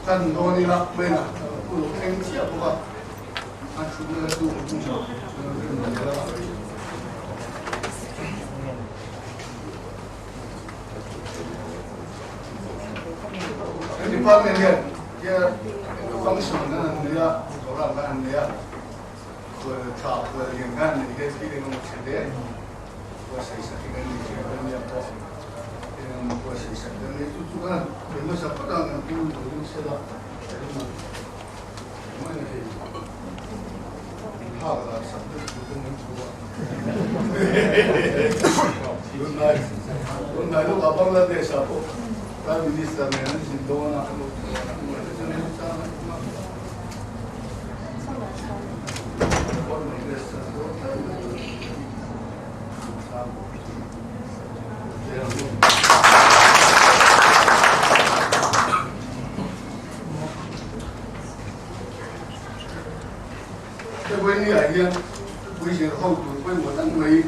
Kan dawn ila Quena pu lo thleng chiah bawk a, a thutna la tu He department hian function kan han nei a, program kan han nei a, khual tha khual lian kan han nei hian thil engemaw chhe hle buatsaih sak hi kan nei thin a nia pawh engemaw buatsaih sak kan nei chu chu kan han sawi hmasa phawt a kan pu lo ding sela ka ring ang engmah in a hei hak lah sak deuh tur ten an thu a tunlai tunlai lawkah Bangladesh ah pawh Prime Minister nen an zin dawn a Heweniah hian puizir ho tur pawimawh tak mai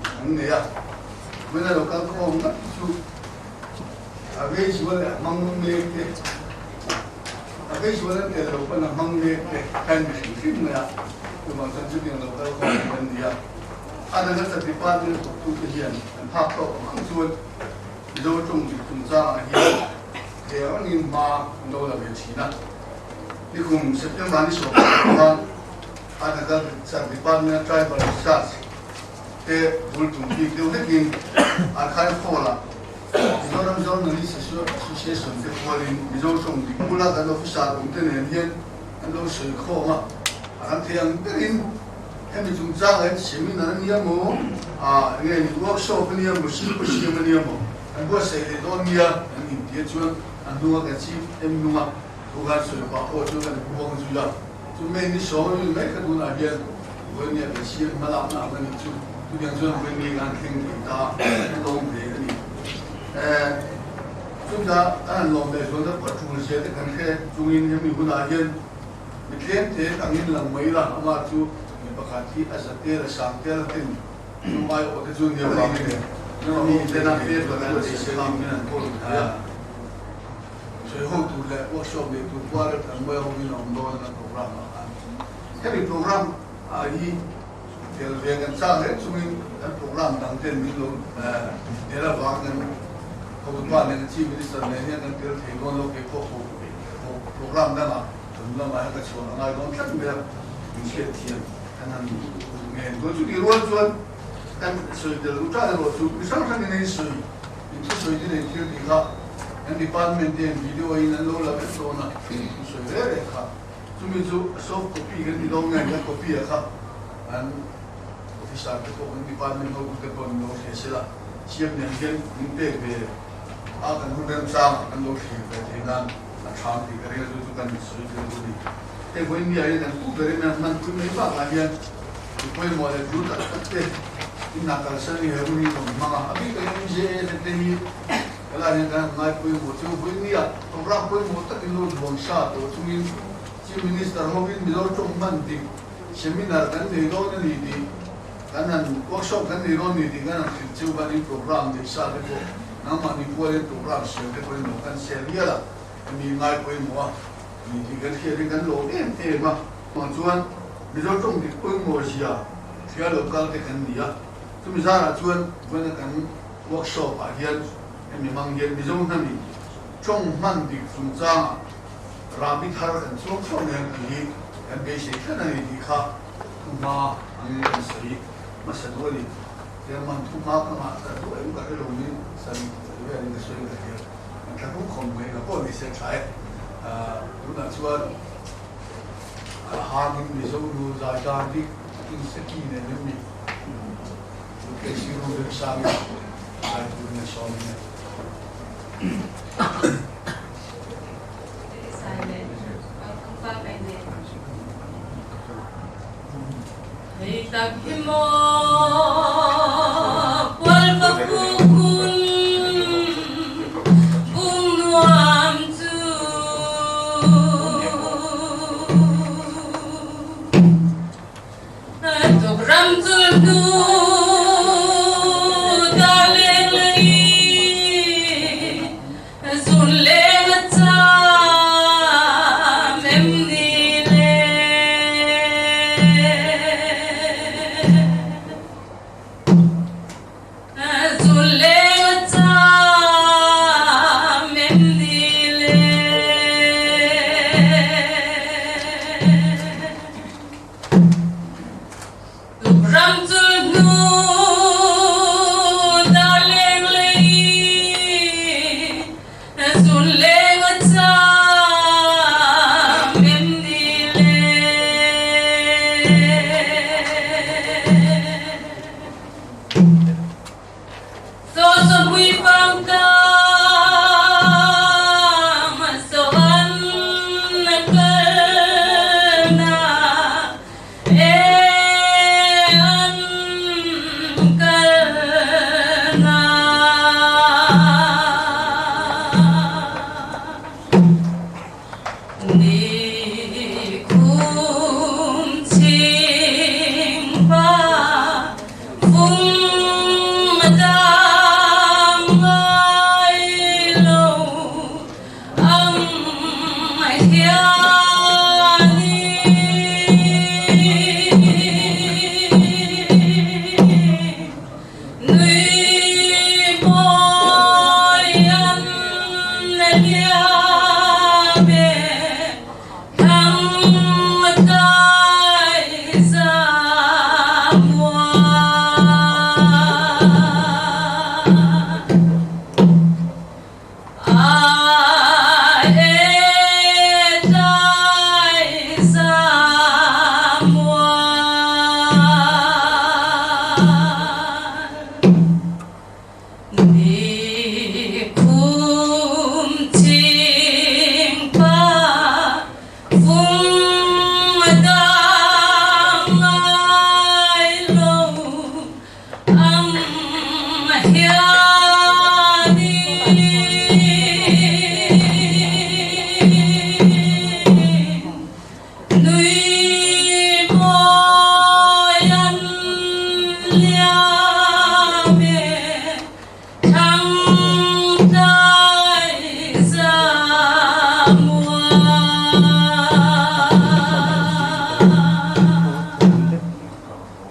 an nei a, vawiina lo kal khawm ngat chu a veizual leh a hmang mek te, a veizual an tel lo pawn a hmang mek te kha an ni hrim hrim mai a, chuvang chuan chutiang lo kal khawm tur an ni a. A dang a department thawktute hian an phak tawk ang ang chuan Mizo tawng dik chungchangah hian thei ang angin hma an lo la ve thin a. Nikum September ni 10 khan Agriculture Department-a Tribal Research te bul tum bik deuh hlekin Archive Hall-ah Mizoram Journalist Association te hualin Mizo tawng dik bula kan officer awmte nen hian an lo sawi khawm a, a kan thei ang berin Hemi chungchang hian seminar a nia maw, ah enge ni workshop a nia maw, symposium a nia maw, an buatsaih leh dawn nia an intia chuan a hnunga kan chief em hnunga thu khan sawi pah pawh chu kan buang zui a, chu main ni sawm a ni mai kha tunah hian vawinia kan siam hmalakna ang a nih chu, chutiang chuan vawinia kan thleng thei ta a lawm hle a ni. Eh chutah kan han lawm leh zualna pawh a tul zia te kan hre chungin hemi hunah hian Mi tlem te tangin lang mai la, amah chu mi pakhat hi a za tel a sang tel a tin chu mai awh te chu nia vang in mi tena paper an buatsaih sak in an kawl thei a. Sawi ho tur leh workshop nei tur kual an mawi ho in a awm dawn a program ah khan. Hemi program ah hi tel ve kan chak reng chungin kan program dang ten min lo tel avang kan hotupa nen Chief Minister nen hian kan tel thei dawn lo kei pawh program dangah Tun lamah hian ka chhuah a ngai dawn tlat mai a, min hriat thiam kan han ngen dawn. Chutih rual chuan kan sawi tel duh ṭah erawh chu mi hrang hrangin an insawi, inthusawi te nei thil tih kha kan department te hian video in an lo la vek dawn a, thusawi reh reh kha. Chumi chu soft copy kan ti dawn nge kan copy a kha an officer te pawh kan department hotute pawh an lo hria sela, siam nen hian min pek ve a kan hun remchangah kan lo thlir ve thei nan. A ṭham tih ka ring a, chu chu kan sawi tel duh a ni. Hei vawiin mi ah hian kan pu berin a hman pui mai bakah hian mi pawimawh leh tul tak tak te in hna kalsan hi he hun hi rawn hmang a, a bik takin MJA te te hi helaiah hian kan han ngai pawimawh chu vawiin mi ah program pawimawh takin lo duang sa tawh chungin Chief Minister hovin Mizo tawng hman dik seminar kan nei dawn a ni tih kan han workshop kan nei dawn a ni tih kan han hrilh cheu khan in program neih sa te pawh Nangmahni pualin program siam te pawhin lo kan sel hial a, mi ngai pawimawh a ni tih kan hriat hi kan lawm em em a. Chuvang chuan Mizo tawng dik pawimawh zia thlia lo kal te kan ni a, chumi zarah chuan vawiina kan workshop ah hian hemi hmang hian Mizo hnami tawng hman dik chungchangah rahbi thar kan chuang chhuak mai ang tih hi kan beisei tlat a ni tih kha thuhma angin kan sawi hmasa duh a ni. German thu hma ka ngah ta duh em ka hre lo ni san vel in ka sawi ka hria an thla rum khawm mai ka pawh ni se tha e. chuan a hangin Mizo nu zai dan bik in seki nen an ni. UKC Rubinsangin zai turin a sawm a ni.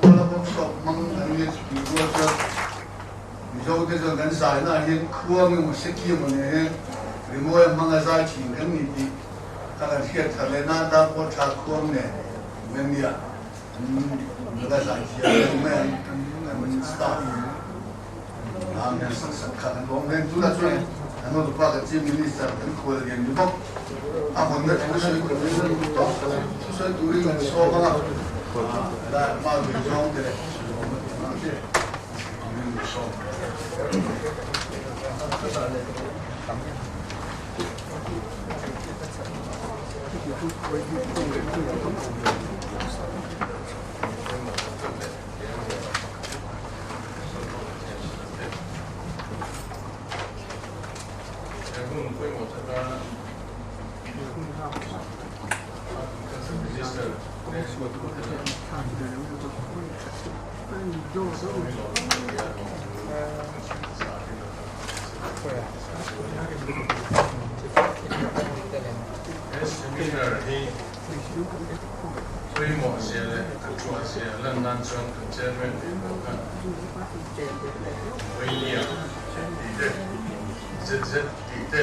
Kuala workshop hmang an ni tih rual chuan Mizote chuan kan zaina ah hian khuang emaw seki emaw nen hian rimawi a hmang a zai thin kan ni tih kha kan hriat thar leh nan tan pawh tha khuang nen an nia nula zai thiam deuh mai ang kan staff an sak sak kha kan lawm hle. Tunah chuan kan hotupa kan Chief Minister kan khual lian ni bawk a hawnna thu sawi turin thu sawi turin kan sawm ang a, helai hma lui zawng te leh lawm a ti ang che turin kan sawm. He seminar hi pawimawh zia leh a thuah zia lan nan chuan kan chairman ve pawh khan Vainia tih te, ZZ tih te,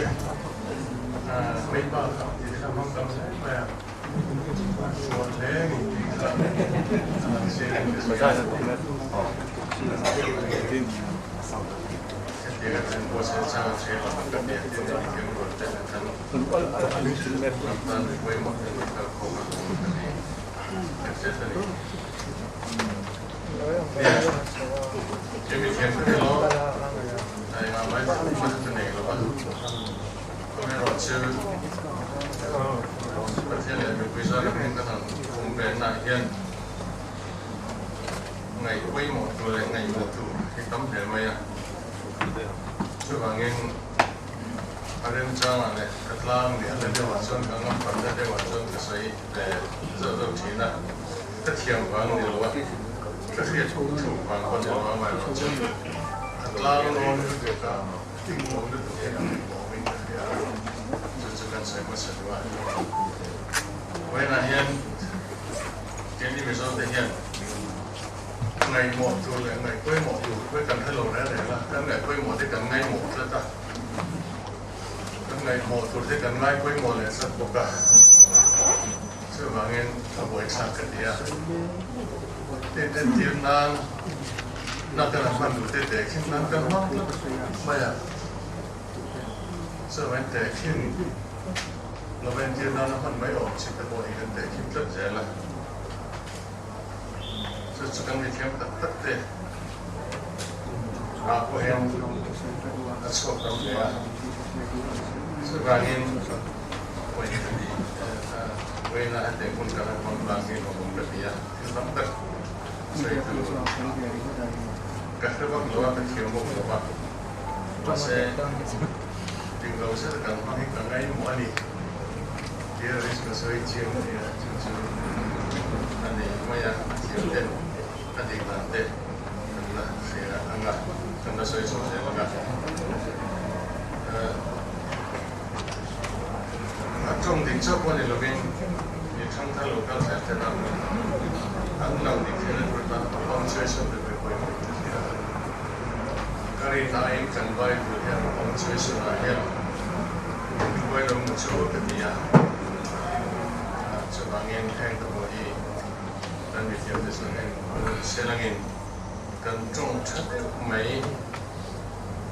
Vaipa kha tih te kha hmang tam hle mai a, a thuah hle a ni tih kha a lang chiang in ka hria. Hetiang. He kan thlen pawh se chang a hre lo ang ka ti a, tin mi thiam rual te nen khan ram tan pawimawh te ni kal khawm a tum ka ti tak zet a ni. Nia, he mi thiam ka ni lo, a engah mai hman ka nei lo va, amaherawh chu Pathian leh mipui zara hming ka han khum ve naah hian Ngaih pawimawh tur leh ngaihmawh tur hi tam hle mai a. Chuvangin a remchangah leh ka tlang leh a la deuhah chuan ka ngam panna deuhah chuan ka sawi ve zauh zauh thin a. Ka thiam vang ni lo a, ka hriat thuk vang pawh ni lo a, amaherawh chu a tlang nawn lutuk a, awm lutuk hi a awmin ka hria a, chu chu kan sawi hmasa duh a. Vawiinah hian Keini Mizote hian ngaihmawh tur leh ngaih pawimawh tur hi kan hre lo reng reng a, kan ngaih pawimawh te kan ngaimawh tlat a, kan ngaihmawh tur te kan ngai pawimawh leh tlat bawk a, chuvangin a buaithlak ka ti a. Tin, entir nan na kan a hman duh te tehkhin nan kan hmang tlat mai a, chuvangin tehkhin Lo entir nana hman mai awm chi te pawh hi kan tehkhim tlat zel a, chu chu kan mithiam tak tak te ah pawh hian a chhuak tam hle a, chuvangin vawi ka tih vawiina hetiang hun kan han hmang tlang hi lawmawm ka ti a, thil tam tak sawi tur ka hre vak lo a, ka thiam bawk lo a, mahse. Dik lo zet kan hmang hi ka ngaihmawh a ni. Tia risk ka sawi chiang a nia, chu chu a nei mai a, a thiam ten a dik dan te kan la hria ang a, kan la sawi chho zel ang a. A tawng dik chauh pawh ni lovin mi thangthar lo kal zel ten a an lo dik theihna tur tan a punctuation te pawh hi pawimawh ka hria. Ka rinaiin kan Bible hian a punctuation ah hian hruai lo maw chu ka ti a, chuvangin heng te pawh hi kan mithiam te chuan heng selangin kan tawng tha deuh mai.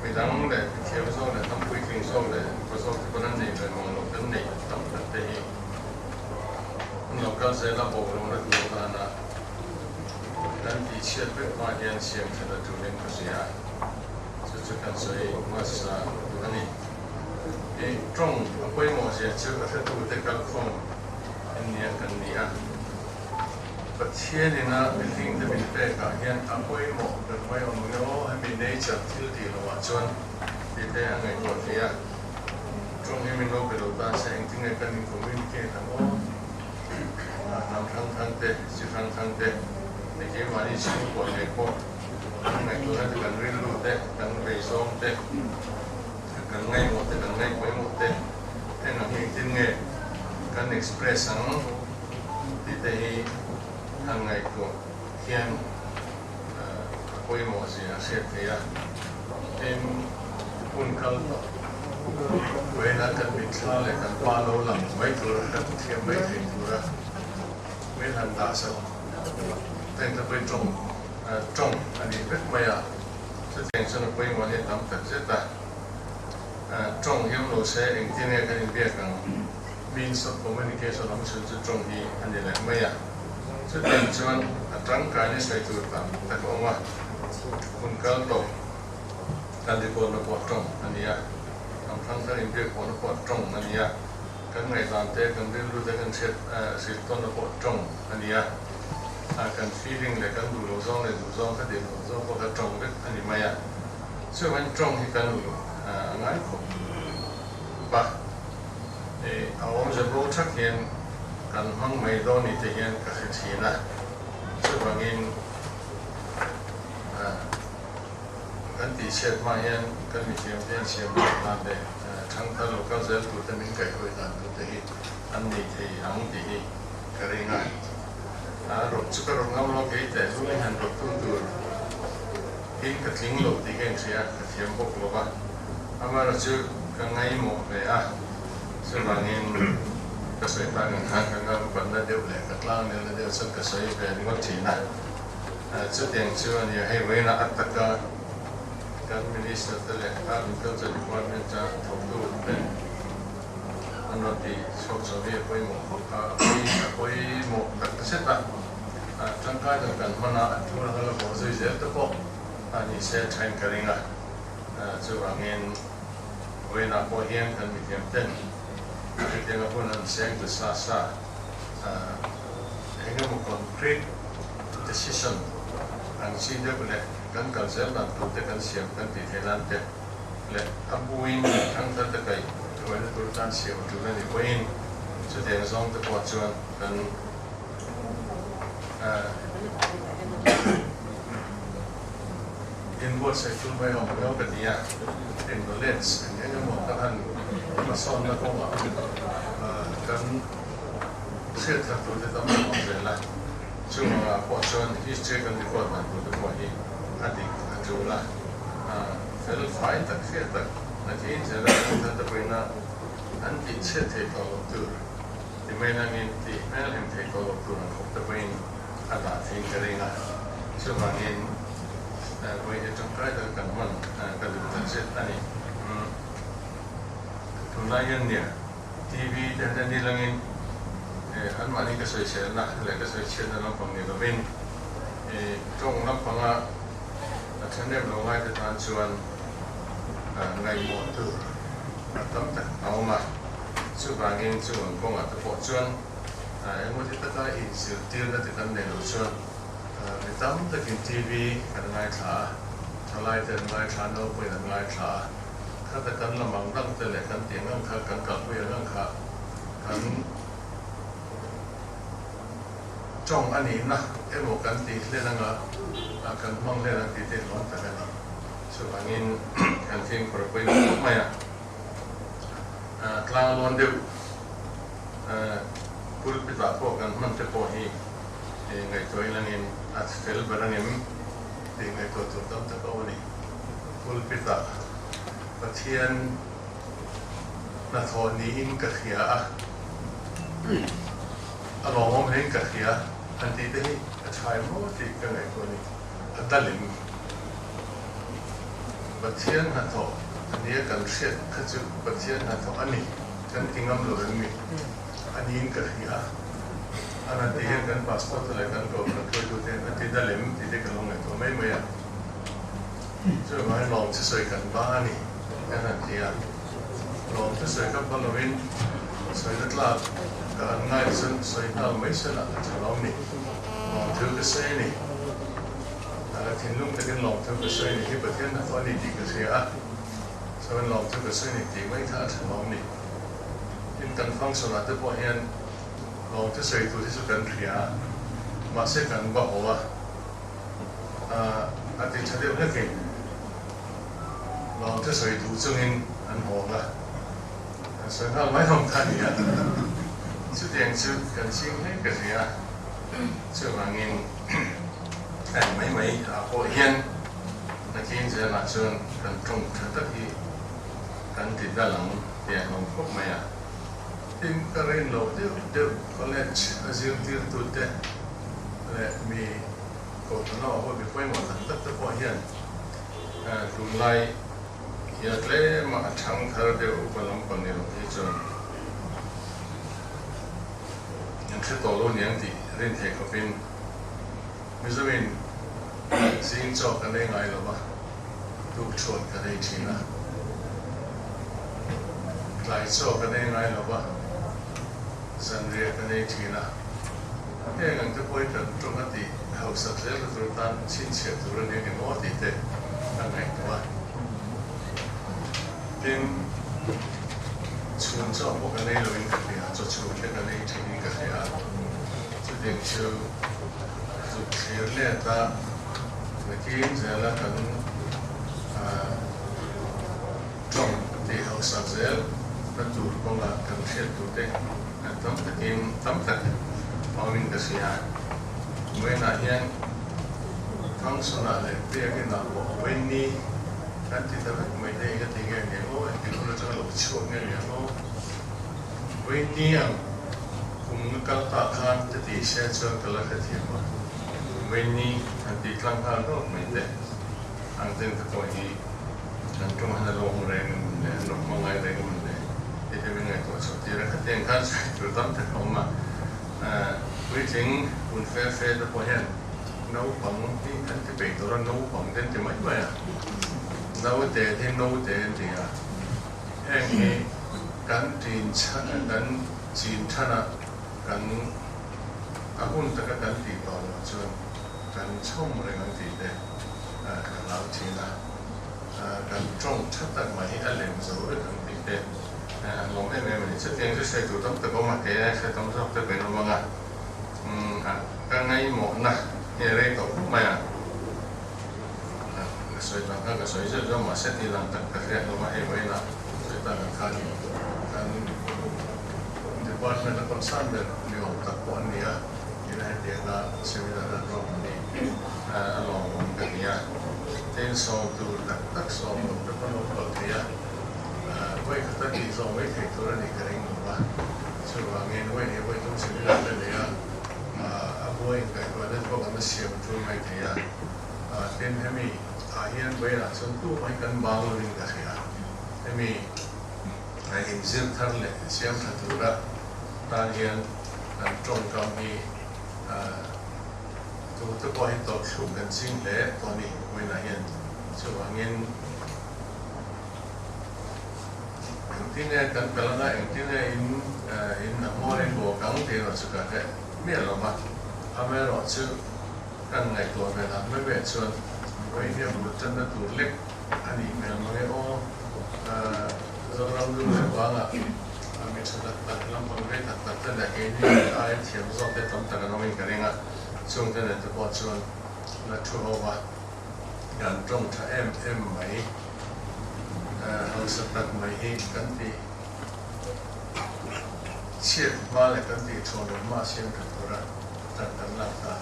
Midang leh mithiam zawk leh hnam puitling zawk leh upa zawk te pawn an nei ve mang loh kan neih tam tak te hi an lo kal zel a, bo lohna tur atana kan tihchhiat vek hma hian siam that a tulin ka hria a, chu chu kan sawi hmasa duh a ni. I tawng a pawimawh zia chu a hretute kalkhawm in nia kan ni a. Pathian ina mihring te min pek ah hian a pawimawh ber mai awm nge aw, hemi nature thil tih loh ah chuan tih te a ngaihtuah thei a, tawng hi min lo be lo ta se engtin nge kan in communicate ang aw, hnam hrang hrang te, chi hrang hrang te, hei keimahni chhungkua ngei pawh kan ngaihtuahna te, kan rilru te, kan beizawng te, kan ngaihmawh te, kan ngaihpawimawh te, heng ang hi engtin nge kan express ang. Tih te hi han ngaihtuah hian a pawimawh zia a hriat theih a. Tin, hun kal tawh vawiinah kan mitthla leh kan pa lo lang mai tura kan thiam mai thei tura min han dah sak heng te pawh hi tawng tawng a nih vek mai a. Chutiang chuan a pawimawh hi a tam tak zet a. Tawng hiam lo se engtin nge kan inbiak ang? Means of communication awm chhun chu tawng hi a ni leh mai a. Chutiang chuan a tangkaina sawi tur tam tak a awm a, hun kal tawh kan record-na pawh tawng a ni a, kan thangthar inbiak pawhna pawh tawng a ni a, kan ngaihdan te, kan rilru te kan hriat zir tawnna pawh tawng a ni a, kan feeling leh kan duh loh zawng leh duh zawng kha dil loh zawng pawh kha tawng vek a ni mai a. Chuvangin tawng hi kan uluk a ngai khawp a. A awmze bo thak hian kan hmang mai dawn ni te hian ka hre thin a, chuvangin kan tihchhiat hma hian kan mithiam te hian siam that dan leh thangthar lo kal zel tur te min kaihhawi dan tur te hi an nei thei ang tih hi ka ring a. Rawt chu ka rawt ngam lo kei teh lungin han rawt tu tur in ka tling lo tih ka inhria a, ka thiam bawk lo va, amaherawhchu chu ka ngaihmawh ve a, chuvangin ka sawi tak ang khan ka ngam panna deuh leh ka tlang nelna deuh chuan ka sawi ve ringawt thin a, chutiang chu a nia, hei vawiinah a taka kan minister te leh a. Art and Culture Department-a thawktu ten an rawn ti chhuak chho hi a pawimawh khawp a, a pawimawh tak zet a, tangkai tak kan hman a, a thu laka la bawh zui zel te pawh a ni se thain ka ring a, chuvangin vawiinah pawh hian kan mithiam ten hetianga hun an seng ta sa sa eng emaw concrete decision ang chi deuh leh kan kal zel dan tur te kan siam kan tih theih nan te leh a buin thangthar te kaih hruaina tur tan siam a tul a nih pawhin chutiang zawng te pawh chuan kan inbuatsaih tul mai awm viau ka ti a, heng knowledge eng eng emaw ka han hmasawnna kawngah kan hriat thar tur te tam tak awm zel a, chuvangah pawh chuan history kan record dan tur te pawh hi a dik a tul a, fel fai tak hriat tak nakin zela kan thar te pawhin a an tih chhiat theih tawh loh tur ti mai nangin tih hmel hem theih tawh loh tur ang khawp te pawhin a dah theiin ka ring a, chuvangin vawi hi tangkai taka kan hman ka duh tak zet a ni. Tunlai hian nia TV te han en nilangin anmahni ka sawiselna leh ka sawichhiatna lampang ni lovin tawng lampanga a thahnem lo ngaite tan chuan ngaihmawh tur a tam tak a awm a, chuvangin chu ang kawngah te pawh chuan Engmawti taka inzirtirna te kan neih loh chuan mi tam takin TV kan ngaithla a, thalaite an ngaithla a, naupawhin an ngaithla a, khata kan la mang dang te leh kan tih ang ang kha, kan kalpui ang ang kha kan tawng a nihna emaw kan tih hlen anga kan hmang hlen ang tih te hlawm tak a ni. Chuvangin kan fimkhur a pawimawh khawp mai a, tlanglawn deuh Pulpit ah pawh kan hman te pawh hi ngaihtuah ilangin a fel ber angem tih ngaihtuah tur tam tak a awm a ni. Pulpit ah Pathian hnathawh niin ka hria a, a lawmawm hlein ka hria han tih te hi a tha em aw tih ka ngaihtuah a ni. A dalim Pathian hnathawh ania kan hriat kha chu Pathian hnathawh a ni. Kan ti ngam lo em mi? A niin ka hria a. An han ti hian kan pastor te leh kan kohhran hruaitu te hian a ti dal em tih te ka lo ngaihtuah mai mai a. Chuvangin lawm thusawi kan ba a ni kan han ti a. Lawm thusawi ka ba loin sawina tlak ka an ngai chuan sawi nghal mai sela a tha lo ni. Lawm thu ka sawi a ni. A thinlung takin lawm thu ka sawi a ni hi Pathian hnathawh a ni tih ka hria a. Chuan lawm chu ka sawi ni tih mai kha a tha lawm ni. Tin kan function ah te pawh hian lawm chu sawi tur hi chu kan hria a, mahse kan va haw a, a ti tha deuh hlekin lawm chu sawi duh chungin an hawng a, an sawi nghal mai awm kha a ni a. Chutiang chu kan ching hle ka hria a, chuvangin heng mai mai ah pawh hian Nakin zelah chuan kan tawng tha tak hi kan ti dal ang tih a hlawm khawp mai a. Tin, ka rin loh deuh deuh college a zirtirtute leh mi kohhran lamah pawh mi pawimawh tak tak te pawh hian tunlai hian tlema a thang thar deuh upa lampang ni loh hi chuan an hre tawh lo niang tih rin theih khawpin Mizoin zing chaw kan ei ngai lo va, tuk chhuat kan ei thin a. Tlai chaw kan ei ngai lo va, zanriah kan ei thin a. Heng ang te pawh hi kan tawng a tih hausak zel na tur tan chhinchhiah tur a ni ang em aw tih te ka ngaihtuah a. Tin, chhun chaw pawh kan ei loin ka hria, chaw chhun te kan ei thinin ka hria a. Chutiang chu zuk thlir let a, nakin zela kan tawng tih hausak zel na tur kawnga kan hriat tur te tam takin tam tak awmin ka hria. Vawiinah hian function-ah leh biakinah pawh vawiinni kan ti ta vek mai te enga ti nge ni ang aw, engtin hun atanga lo chhuak nge ni ang aw. Vawiinni ang kum na kal ta khan ka tih se chuan ka la hrethiam a, vawiinni han tih tlang nghal rawk mai te ang ten ka pawh hi kan tawng han a lawk. Hetiang khan sawi tur tam tak a awm a, puitling hun fe fe te pawh hian naupang hi an ti peih tur a, naupang te an ti mai mai a, naute te hi naute an ti a, heng hi kan chin kan chin than a, kan a hun taka kan tih tawh loh chuan kan chhawm reng ang tih te ka hlau thin a. Kan tawng tha tak mai hi a lem zo vek ang tih te an lawm em em a ni. Chutiang chu hriat tur tam tak a awm a, kei ai hre tam zawk te pawhin awm ang a, ka ngaihmawhna hi a rei tawh khawp mai a, ka sawi dan kha ka sawi zeuh zeuh mahse tih lang tak ka hriat lo a, hei vawiinah sawi tak ang khan kan department a concern ber ni awm tak pawh an ni a, tina hetianga seminar an rawng an ni a lawmawm ka ti a. Tin sawm tur tak tak sawm lo te pawn awm lo thei a, vawi khata tih zawh mai theih tur a nih ka ring lo va. Chuvangin vawi hnih vawi tum seminar te nei a, a buai inkaihtuahna te pawh kan la siam tul mai thei a. Tin hemi ah hian vawiinah chuan tumah hi kan bang lovin ka hria. Hemi inzir thar leh siam tha tura tan hian kan tawngkam hi Tute pawh hi tawrhthluk kan ching hle tawh a ni vawiinah hian. Chuvangin engtin nge kan kal anga, engtin nge in in a hmawr in bawk ang tih erawh chu ka hre miah lo va. Amaherawhchu kan ngaihtuah ve dan mai mai chuan vawiin hi a bul tanna tur lek a nih hmel mange aw. Zoram lu leh vangah mi tha tak tak, lampang vei tak tak te leh keini aia thiam zawk te tam tak an awmin ka ring a, chungte nen te pawh chuan la thu ho va, kan tawng tha em em mai, hausa tak mai hi kan tih chhiat hma leh kan tih thuam lo hma siam tha tura tan kan lak ta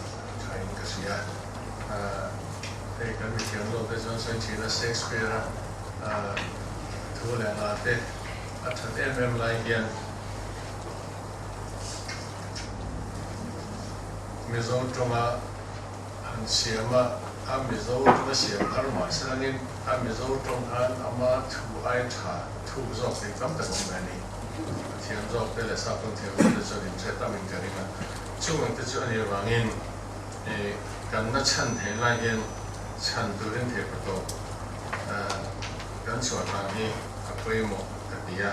thain ka hria. Hei kan mithiam zawk te chuan sawi thin a, Shakespeare-a thu leh hla te a that em em lai hian Mizo tawnga han siam a, a Mizo tawnga siam har mah se langin a Mizo tawng khan ama thu ai tha thuk zawk tih tam tak awm ve a ni. A thiam zawk te leh sap tawng thiam zawk te chuan inhre tamin ka ring a, chung ang te chu a nih avangin kan la chhan theih lai hian chhan turin theih pa tawp kan chhuah dan hi a pawimawh ka ti a.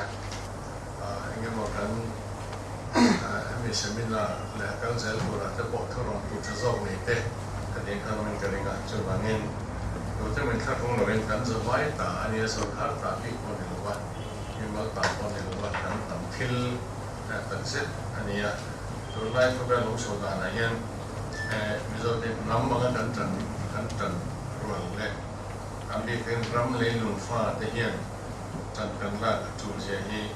Engemaw kan hemi seminar leh a kal zel turah te pawh thurawn tur tha zawk nei te ka tih khan awmin ka ring a. Chuvangin tute min thlahrung loin kan zavai ta a nia, sorkar ta bik pawh ni lova, mimal ta pawh ni lova kan tam thil takzet a nia. Tunlai khawvel awm chho danah hian Mizote hnam anga kan tan kan tan rual leh a bikin ram leilung fa te hian tan kan lak a tul zia hi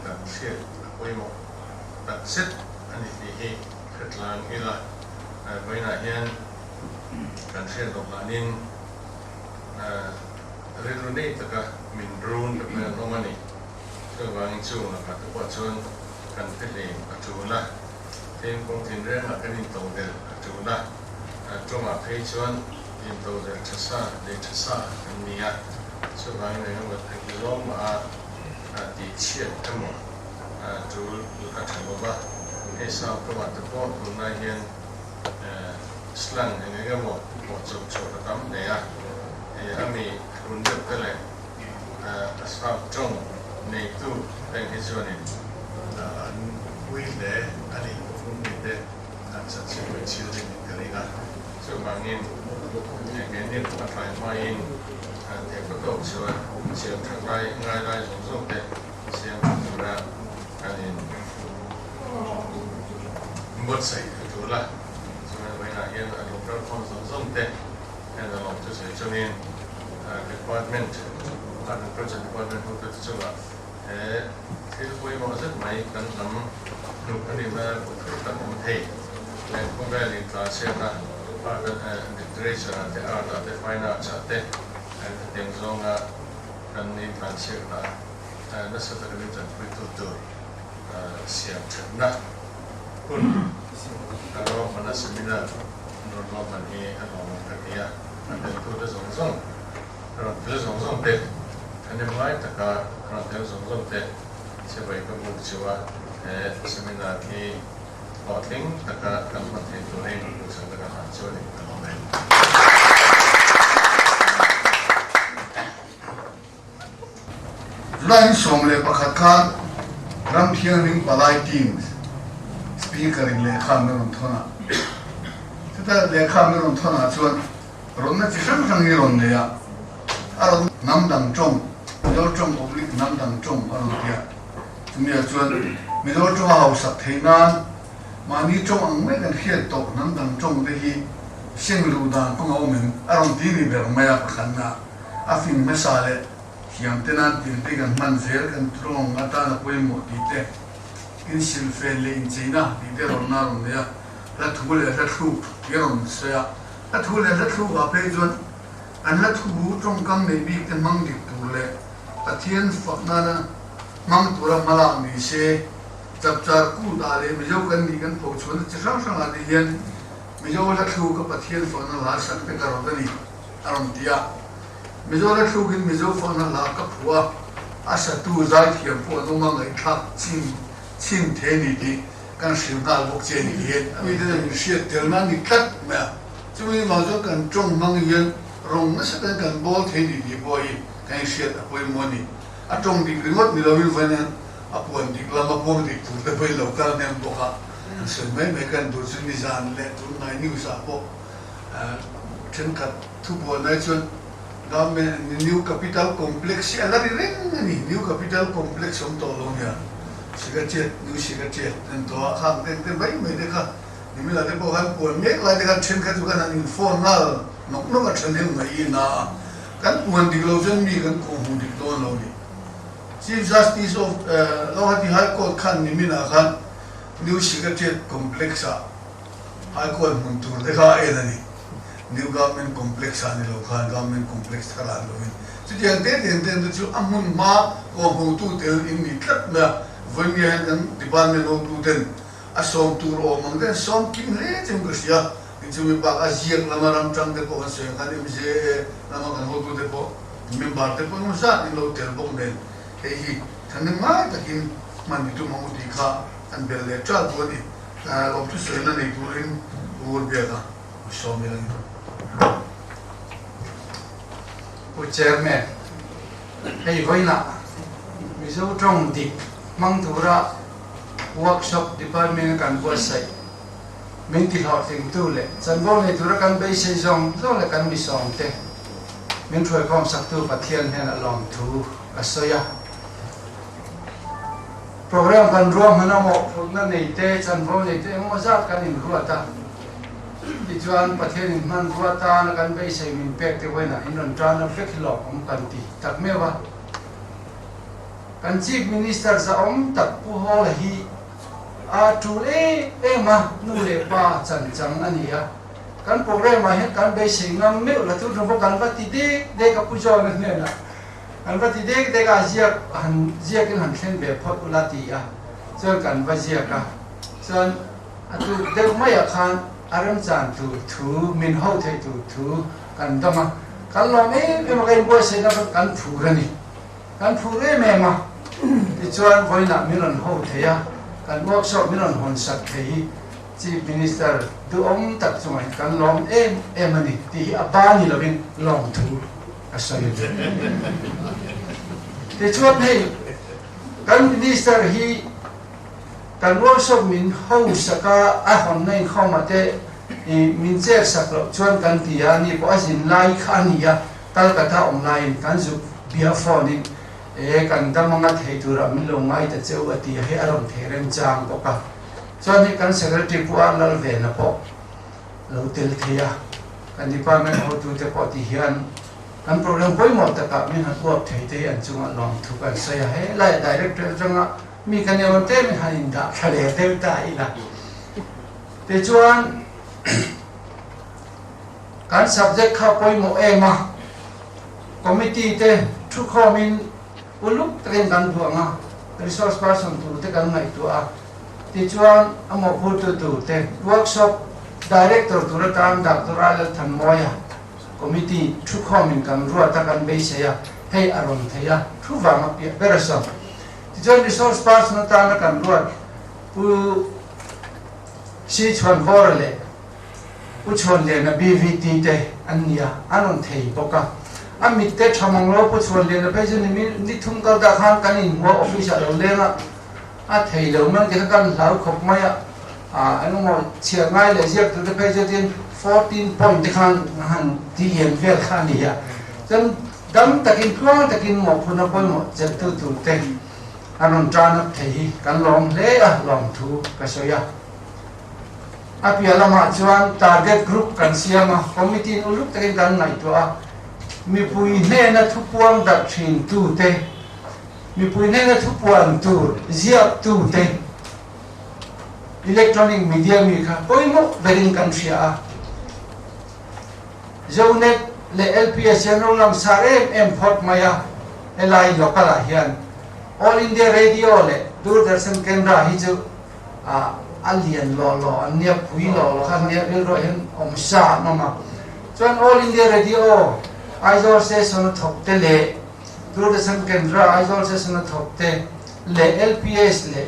kan hriat a pawimawh tak zet a ni tih hi hretlang ila vawiinah hian kan hriat loh danin rilru nei taka min run te pawhin an awm a ni. Chuvangin chung lakah te pawh chuan kan fihlim a tul a. Tin, kawng tinrengah kan intodelh a tul a, tawngah phei chuan intodelh tha sa, lei tha sa kan ni a, chuvangin eng emaw engti zawng mah a tih chhiat emaw tul a tha lo va, hei South tawngah te pawh tunlai hian slang eng eng emaw pawh chawp chhuah a tam hle a, hei a mi hlun deuh te leh a South tawng neitu heng hi chuanin an pui hle a ni. Mite an chanchin pui chhir ding in ka ring a, chuvangin keini pawh a tlai hmain theihpa tawk chuan siam that lai ngai lai zawng zawng te siam tha tura kan in buatsaih a tul a, chuan vawiinah hian a lo kalkhawm zawng zawng te hian a lawm thusawi chungin department agriculture department hotute chungah He thil pawimawh zet mai kan hnam hnuk a nihna thur tak awm thei. Leh khawvel intlansiakna art and literature ah te, art ah te, fine arts ah te hetiang zawnga kan intlansiakna nasa taka min tanpuitu tur siam thatna hun a ruahmana seminar an rawn ruahman hi a lawmawm ka ti a, a teltute zawng zawng Rawn tel zawng zawng te, thahnem ngai taka rawn tel zawng zawng te chhe vawi ka buk chu a. He seminar hi hlawhtling taka kan hman theih turin duhsakna ka hlan chu a ni ka lawm e. July ni 11 khan Ram Thianghlim Palai Team Speaker in lehkha min rawn thawn a. Chuta lehkha min rawn thawn ah chuan rawnna chi hrang hrang hi rawn nei a, a rawn hnam dang tawng, Mizo tawng oblique hnam dang tawng a rawn ti a. Chumi ah chuan Mizo tawng a hausak theih nan mahni tawng ang mai kan hriat tawh hnam dang tawng te hi seng luh dan kawng a awm em a rawn ti ni ber mai a pakhatna. A fing hmasa leh thiam te nan tin te kan hman zel kan tawng atan a pawimawh tih te, insilfen leh incheina tih te rawn na rawn nei a, hla thu leh hla thluk tih a rawn sawi a. Hla thu leh hla thluk ah phei chuan an hla thu tawngkam nei bik te hmang dik tur leh Pathian fak nana hmang tura hmalak ni se, chapchar kut ah leh Mizo kan nih kan phochhuahna chi hrang hrang ah te hian Mizo hla thluk a Pathian fakna hla sak te ka rawt a ni. A rawn ti a. Mizo hla thlukin Mizo fakna hla ka phuah a, a satu zaithiam pawh an awm a, ngaihthlak chin chhin the ni tih kan hrilh nghal bawk che ni hian a mite chuan min hriat tel na ni tlat mai a. Chumi vang chuan kan tawng hmang hian rawng nasa takin kan bawl thei ni tih pawh hi kan inhriat a pawimawh a ni. A tawng dik ringawt ni lovin vawiin hian a puan dik lam a puang dik tur te pawhin lo kal hnem bawk a, an sawi mai mai kan duh chu nizan leh tunhnai news ah pawh Thenkhat thubuan ai chuan Government New Capital Complex hi a la ri reng a ni. New Capital Complex awm tawh lo nia. Secretariat, New Secretariat an tawh a, khang te te mai mai te kha nimila te pawh khan puan mek lai te khan thenkhat chu khan an in phone nghal nawk nawk a thahnem mai i na a. Kan puan dik lo chuan mi kan kawhhmuh dik dawn lo ni. Chief Justice of Guwahati High Court khan niminah khan New Secretariat Complex ah High Court hmun tur te kha a en a ni. New Government Complex ah ni lo khan Government Complex thar ah ni lovin chutiang te te ten te chu a hmun hma kawhhmuhtu tel in ni tlat mai a. Vawinia hian kan department hotu ten a sawm tur awm ang ten sawm kim hle cheu ka hria. Tin chumi bak a ziak lama ram tang te pawh kan sawi ang khan MJA lama kan hotu te pawh member te pawh engzat in lo tel bawk nen hei hi thahnem ngai takin hman i tum ang u tih kha an bel leh ṭal tu a ni. Lawm chu sawi na nei turin ur biak a sawm ila ni. Pu Chairman, hei vawiinah Mizo tawng dik hmang tura workshop department kan buatsaih min ti hlawhtlingtu leh chanvo nei tura kan beisei zawng zawng leh kan misawmte min hruaikhawm saktu Pathian hnenah lawmthu ka sawi a. Program kan ruahman a mawhphurhna nei te, chanvo nei te engemaw zat kan inruat a. Tichuan Pathian in hmanrua tana kan beisei min pek te vawiinah in rawn tan a vek hi lawk awm kan ti tak meuh a. Kan Chief Minister zahawm tak Pu Hawla hi a tul em em a, nu leh pa chan chang a ni a. Kan program ah hian kan beisei ngam meuh la chu ṭawng kan va ti dek dek a Pu John-a hnenah. Kan va ti dek dek a, ziak han ziakin han thlen ve phawt ula ti a, chuan kan va ziak a, chuan a tuk deuh maiah khan a remchan tur thu, min ho theih tur thu kan dawng a, kan lawm em em a, ka inbuatsaihna kha kan phur a ni, kan phur em em a, tichuan vawiinah min rawn ho thei a, kan workshop min rawn hawn sak thei hi Chief Minister duhawm tak chungah hian kan lawm em em a ni tih hi a ba ni lovin lawmthu a sawi a ni. Tichuan hei kan Minister hi kan workshop min hosak a, a hawnna inkhawmah te min chet sak loh chuan kan ti a, ani pawh a zin lai kha a ni a, Calcutta awm laiin kan zuk bia phone in e kan dam anga thei turah min lo ngai ta cheu a ti a, hei a rawn thei remchang bawk a. Chuan hei kan Secretary Pu Ar Lalvena pawh lo tel thei a, kan department hotute pawh ti hian kan program pawimawh takah min han uap thei te hi an chungah lawmthu kan sawi a, helai Director atanga mi kan emaw te min han indah thla leh deuh ta ila. Tichuan kan subject kha pawimawh em a, committee te thukhawmin uluk takin kan duang a, resource person tur te kan ngaihtuah a. Tichuan, a mawhphurtu turte workshop director tur atan Doctor Ralal Thanmawia committee thukhawmin kan ruat a, kan beisei a, hei a rawn thei a, thu vang a piah ber a saw. Tichuan, resource person atana kan ruat Pu Si Chhuanvawra leh Pu Chhuanliana BVT te an ni a, an rawn thei bawk a. A mit te tha mang lo Pu Chhuanliana phei chu ni ni thum kal dah khan kan inhmu a, office ah lo leng a, a thei lo mai ti kha kan hlau khawp mai a, ah eng emaw chhiar ngai leh ziak tur te phei chu tin 14 point te khan han ti lian vel kha a ni a. Chuan dam takin tluang takin mawhphurhna pawimawh chelhtu tur te a rawn tan up thei hi kan lawm hle a, lawmthu ka sawi a. A piah lamah chuan target group kan siam a, committee in uluk takin kan ngaihtuah a, mipui hnena thupuang darh thin tute, mipui hnena thupuan tur ziak tute, electronic media mi kha pawimawh berin kan hria a. Zonet leh LPS hian ro langsar em em phawt mai a, helai local ah hian All India Radio leh Doordarshan Kendra hi chu a lian law law an nia, pui law law kha an nia, rilruah hian awm sa an awm a. Chuan All India Radio Aizawl station a thawk te leh Doordarshan Kendra Aizawl station a thawk te leh LPS leh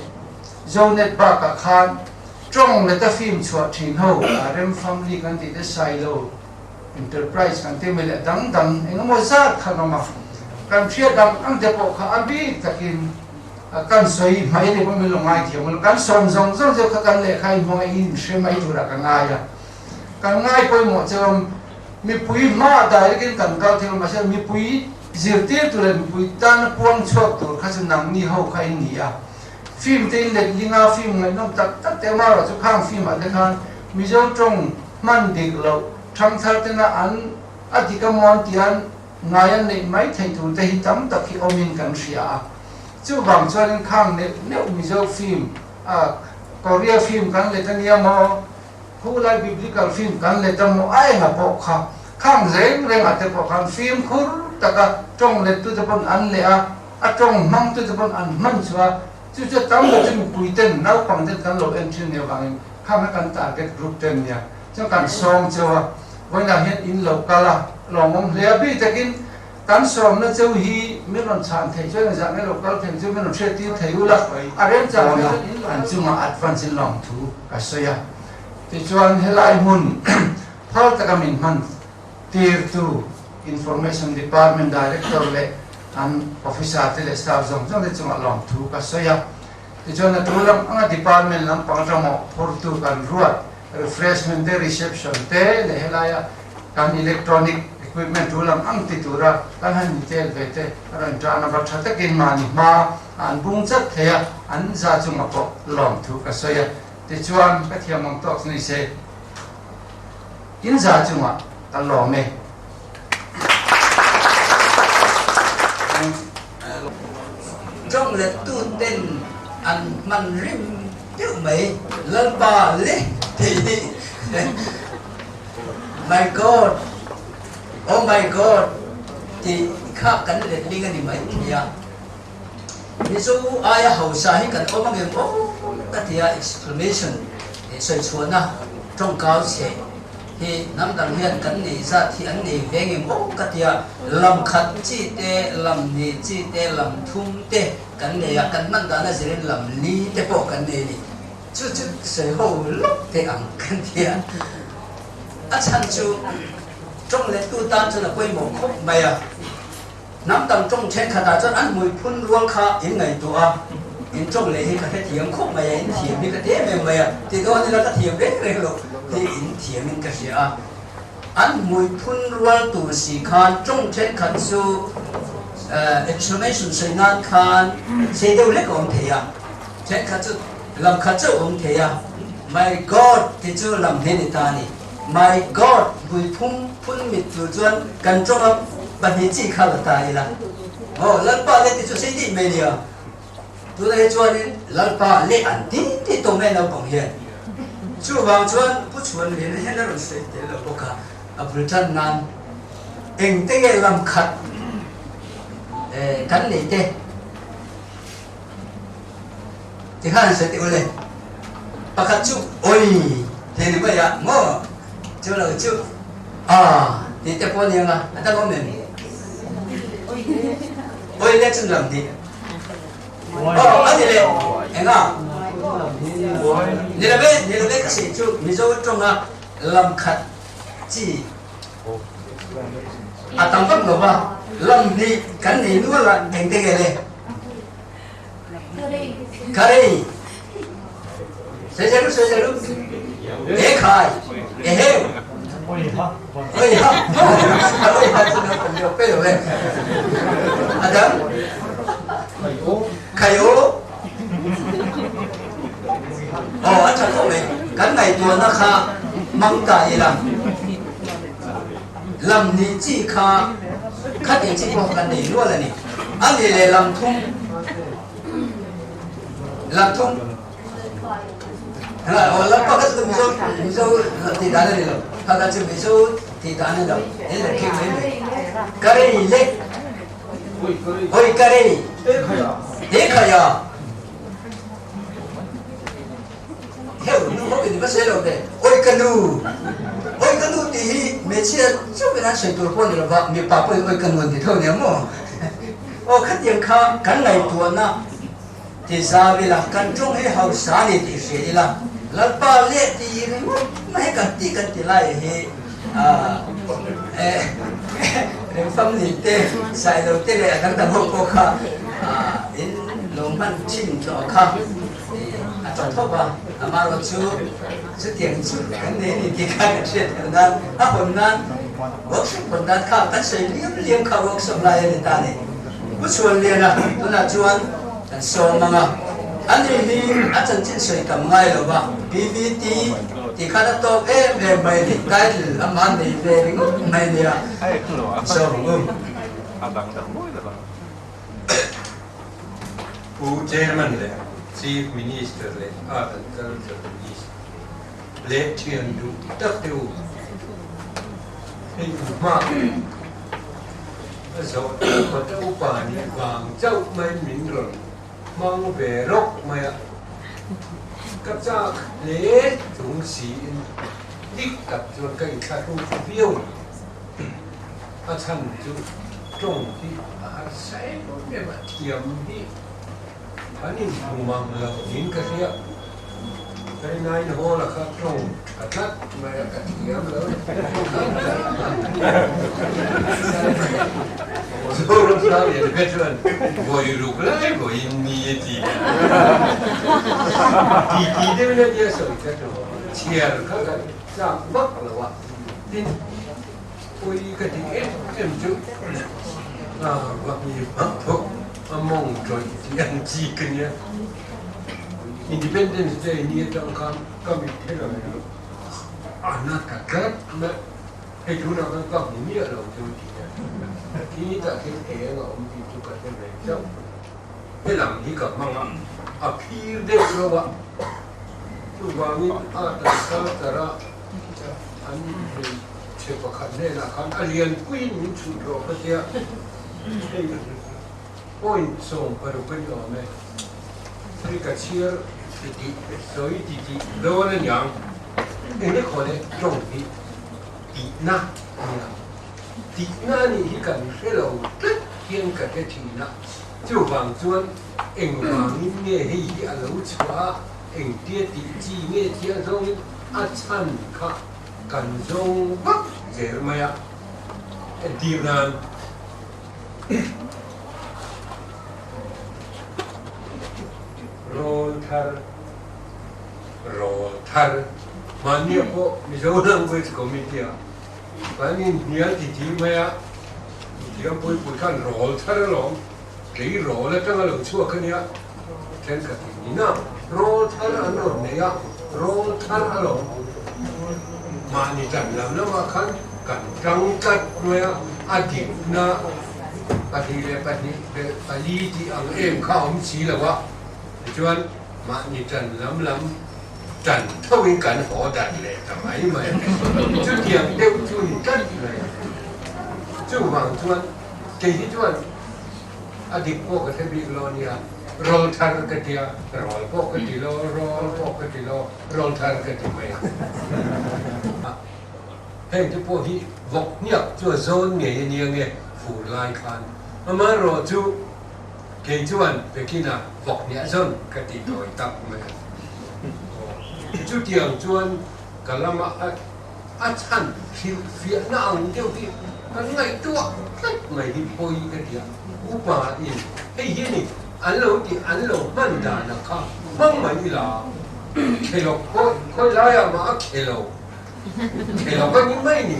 Zonet bakah khan tawng leta film chhuah thin ho Rem Family kan tih te Sailo Enterprise kan tih mai leh dang dang engemaw zat kha an awm a. Kan hriat ang ang te pawh kha a bik takin Kan sawi hmai leh pawh min lo ngaithiam lo. Kan sawm zawng zawng chu kha kan lehkha in hmang a in hre mai turah ka ngai a. Kan ngai pawimawh chuan mipui hma direct in kan kal thei lo mahse mipui zirtir tur leh mipui tana puang chhuak tur kha chu nangni ho kha in ni a. Film te in let ling a, film ngaihnawm tak tak te amaherawh chu khang film ah te khan Mizo tawng hman dik loh thangthar tena an a dik a maw an tih an Ngai an neih mai theih tur te hi tam tak hi awmin kan hria a, chuvang chuanin khang neuh neuh Mizo film a Korea film kan let ania maw, khulai biblical film kan let a maw a enga pawh kha khang reng rengah te pawh khan fimkhur taka tawng lettu te pawn an leh a, a tawng hmangtu te pawn an hman chu a, chu chu tam ber chu mipui ten naupang ten kan lo en thin nia vangin khang kha kan target group te ania chuan kan sawm cheu a. Vawiinah hian in lo kal a, lawmawm hle a bik takin kan sawmna cheu hi min rawn chhan theih chuan engzah nge lo kal theih chu min rawn hriattir thei ula, a remchang hle chuan in lo an chungah advance in lawmthu ka sawi a. Tichuan helai hmun phal taka min hman tirtu Information Department Director leh an officer te leh staff zawng zawng te chungah lawmthu ka sawi a. Tichuan a tu lam anga department lampang atanga phurtu kan ruat Refreshment te, reception te leh helaia kan electronic equipment tul ang ang ti tura kan han intel ve te a rawn tan a, va tha takin mahni hma a an bung chat thei a, an za chungah pawh lawmthu ka sawi a, tichuan ka thiam ang tawk ni se in za chungah ka lawm e. Tawng let tu ten an hman rim deuh mai Lalpa le tih hi My God Oh my God tih kha kan letling a ni mai thei a. Mizo aia hausa hi kan awm angem aw ka ti a exclamation sawi chhuahna tawngkau chhe hi hnam dang hian kan nei zat hi an nei ve ngem aw ka ti a lam khat chi te lam hnih chi te lam thum te kan nei a kan hman dan a zirin lam li te pawh kan nei a ni chu chu sawi ho lawk teh ang kan ti a a chhan chu tawng leh tu tan chuan a pawimawh khawp mai a. Hnam tam tawng thenkhatah chuan an hmui phun rual kha in ngaihtuah a, in tawng leh hi ka hrethiam khawp mai a, in thiam hi ka ti em em mai a, ti dawn ila ka thiam reng reng lo hi in thiam in ka hria a. An hmui phun rual tur si khan tawng thenkhat chu exclamation sawi nan khan sei deuh hlek a awm thei a, thenkhat chu lam khat chauh a awm thei a, My God ti chu lam hne ni ta a ni. My God, hmui phung phun mit tur chuan kan tawng a pahnih chi kha la ta ila. Aw, Lalpa le ti chu sei dih mai nia. Tunah hi chuanin Lalpa le an ti ti tawh mai naupang hian. Chuvang chuan Pu Chhuanliana hian a rawn sawi tel lo bawk a, a bul tan nan engte nge lam khat kan nei te Ti khan sawi teh ule. Pakhat chu oi ti ni mai a maw? Chu lo chu a ti te pawh nia nga a dang awm em? Oi le chu lam ni. Aw a ni le enga? Ni lo ve, ni lo ve ka sawi chu Mizo tawnga lam khat chi a tam vak lo va, lam hnih kan nei nual a, engte nge le? Karei! Sawi zel u, sawi zel u. E khai! E heu! Oi ha! Oi ha! Oi ha chu naupang deuh pe lo e. A dang? Khai aw! Aw, a tha khawp mai. Kan ngaihtuahna kha hmang ta ila. Lam nih chi kha khatih chi pawh kan nei nual a ni. A nih leh lam thum, lam thum, aw lam pakhat chu Mizo, Mizo tih dan a ni lo. Pakhat chu Mizo tih dan a ni lo. He leh khing mai mai. Ka rei lek. Oi ka rei. He khaia. Heuh nu ho in va sawi lo ve. Oi ka nu. Oi ka nu tih hi hmeichhia chauh in an sawi tur pawh ni lo va, mipa pawhin oi ka nu an ti tho nia maw? Aw khatiang kha kan ngaihtuahna ti zau ila, kan tawng hi hausa a ni tih hria ila, Lalpa leh tih ringawt mai kan ti kan ti lai hi Remfamli te, Sailo te leh a dang dang ho pawh kha in lo hman thin tawh kha. A tawp tawp a, amaherawh chu chutiang chu kan nei a ni tih kha kan hriat theih nan a hawn nan workshop hawn dan kha kan sawi liam liam kha workshop lai a ni ta a ni. Pu Chhuanliana tunah chuan kan sawm ang a, ani hi a chanchin sawi tam ngai lo va, PVT tih khan a tawk em em mai a ni, title amah nei ve ringawt mai a nia, sawm ang u. Pu Chairman leh Chief Minister leh Art and Culture Minister leh thian duh tak te u, hei u hma a zawh tur kawt a upa nih vang chauh mai min rawn hmang ve rawk mai a, ka chak hle chung siin dik tak chuan ka inthlahrung viau a ni. A chhan chu tawng hi a harsa em em a, thiam hi an inhmu mang lo niin ka hria. Kainain Hall-a kha tawng tha tlat mai a, ka thiam lo. Zoram Sanglian kha chuan vawi ruk lai vawiin ni a ti. Titi deuhin a nia sawi kha chu chhiar kha kan chak vak lo a, tin, Pui ka ti em em chu va mi vak thawk a mawng tawih tih ang chi ka nia. Independence Day ni atang khan ka mit thei lo hi a na ta tlat mai. Hei tunah khan ka hmu miah lo chu ti hian khi tah khian eng a awm tih chu ka hre ve chauh. Helam hi ka hmang a, a phir deuh lo a, chuvangin a tan culture a An hmeichhe pakhat hnenah khan a lianpuiin min chhut rawh ka tia, hei point 16 a ni awm e, hei ka chhiar titih sawi titih dawn a niang, eng khaw leh tawng hi tihna a nia, tihna a nih hi kan hre lo tlat hian ka hre thin a, chuvang chuan engvangin nge hei hi a lo chhuah a, Engtia tih chi nge thiang zawngin a chhan kha kan zawng vak zel mai a, entir nan rawl thar, rawl thar, mahnia pawh Mizo Language Committee ah kan inhnial titi mai a, thiam puipui khan rawl thar alawm. Kei rawl atanga lo chhuak a nia, thenkhat in ina rawl thar an rawn nei a, rawl thar a lo mahni tan lam lamah khan kan tang tlat mai a, a dikna 2 leh 2 belh pali tih ang em kha a awm si lo a, tichuan mahni tan lam lam tan thoin kan haw dan leh ta mai mai a, chutiang deuh chu ni tlat mai a, chuvang chuan. Kei hi chuan a dik pawh ka hre bik lo a nia, rawl thar ka ti a, rawl pawh ka ti lo, rawl pawh ka ti lo, rawl thar ka ti mai a. Heng te pawh hi vawk hniak chu a zawn ngei a nia nge fur lai khan. Amaherawhchu kei chuan Pekin-a vawk hniah zawn ka ti tawi tak mai a. Chutiang chuan ka lama a chhan hrilhfiahna ang deuh hi kan ngaihtuah tlat mai hi pawi ka ti a. Upa in hei hi a ni an lo tih an lo hman dan a kha hmang mai ila khelawk pawh khawi laiah mah a khelo khelawk a ni mai ni.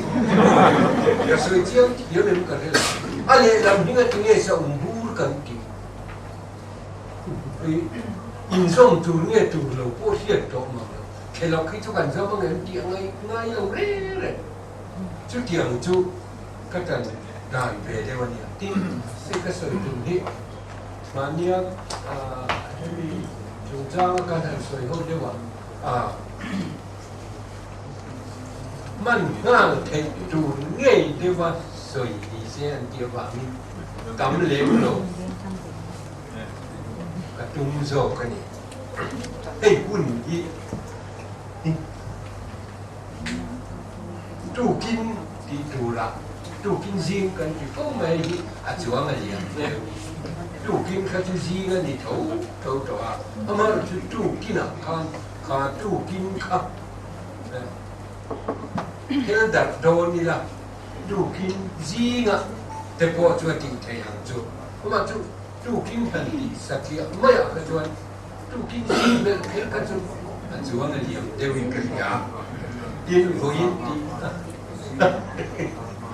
Ka sawi chiang thiam em ka hre lo. A lehlam hming a tinge sa um bur kan tih. Inzawm tur nge tur lo pawh hriat tawh mang lo. Khelawk hi chu kan zawm ang em tih a ngai ngai lo reng reng. Chutiang chu ka tan dan ve deuh a nia. Tin, hei ka sawi tum hi mahnia hemi chungchanga kan han sawi ho deuh a, hman nghal theih tur ngei deuha sawi ni se an tih avangin tam lem lo ka tum zawk a ni. Hei hun hi tukin tih turah tukin zing kan ti fo mai hi a chuang a liam hle. Tukin kha chu zing a ni tho tho tawh a, amaherawhchu tukinah khan kha tukin kha thil darh dawn ila tukin zingah te pawh chu a tih theih ang chu. Amah chu tukin han tih satliah maiah kha chuan tukin zing belh kher kha chu a chuang a liam deuhin ka hria. Tin, vawiin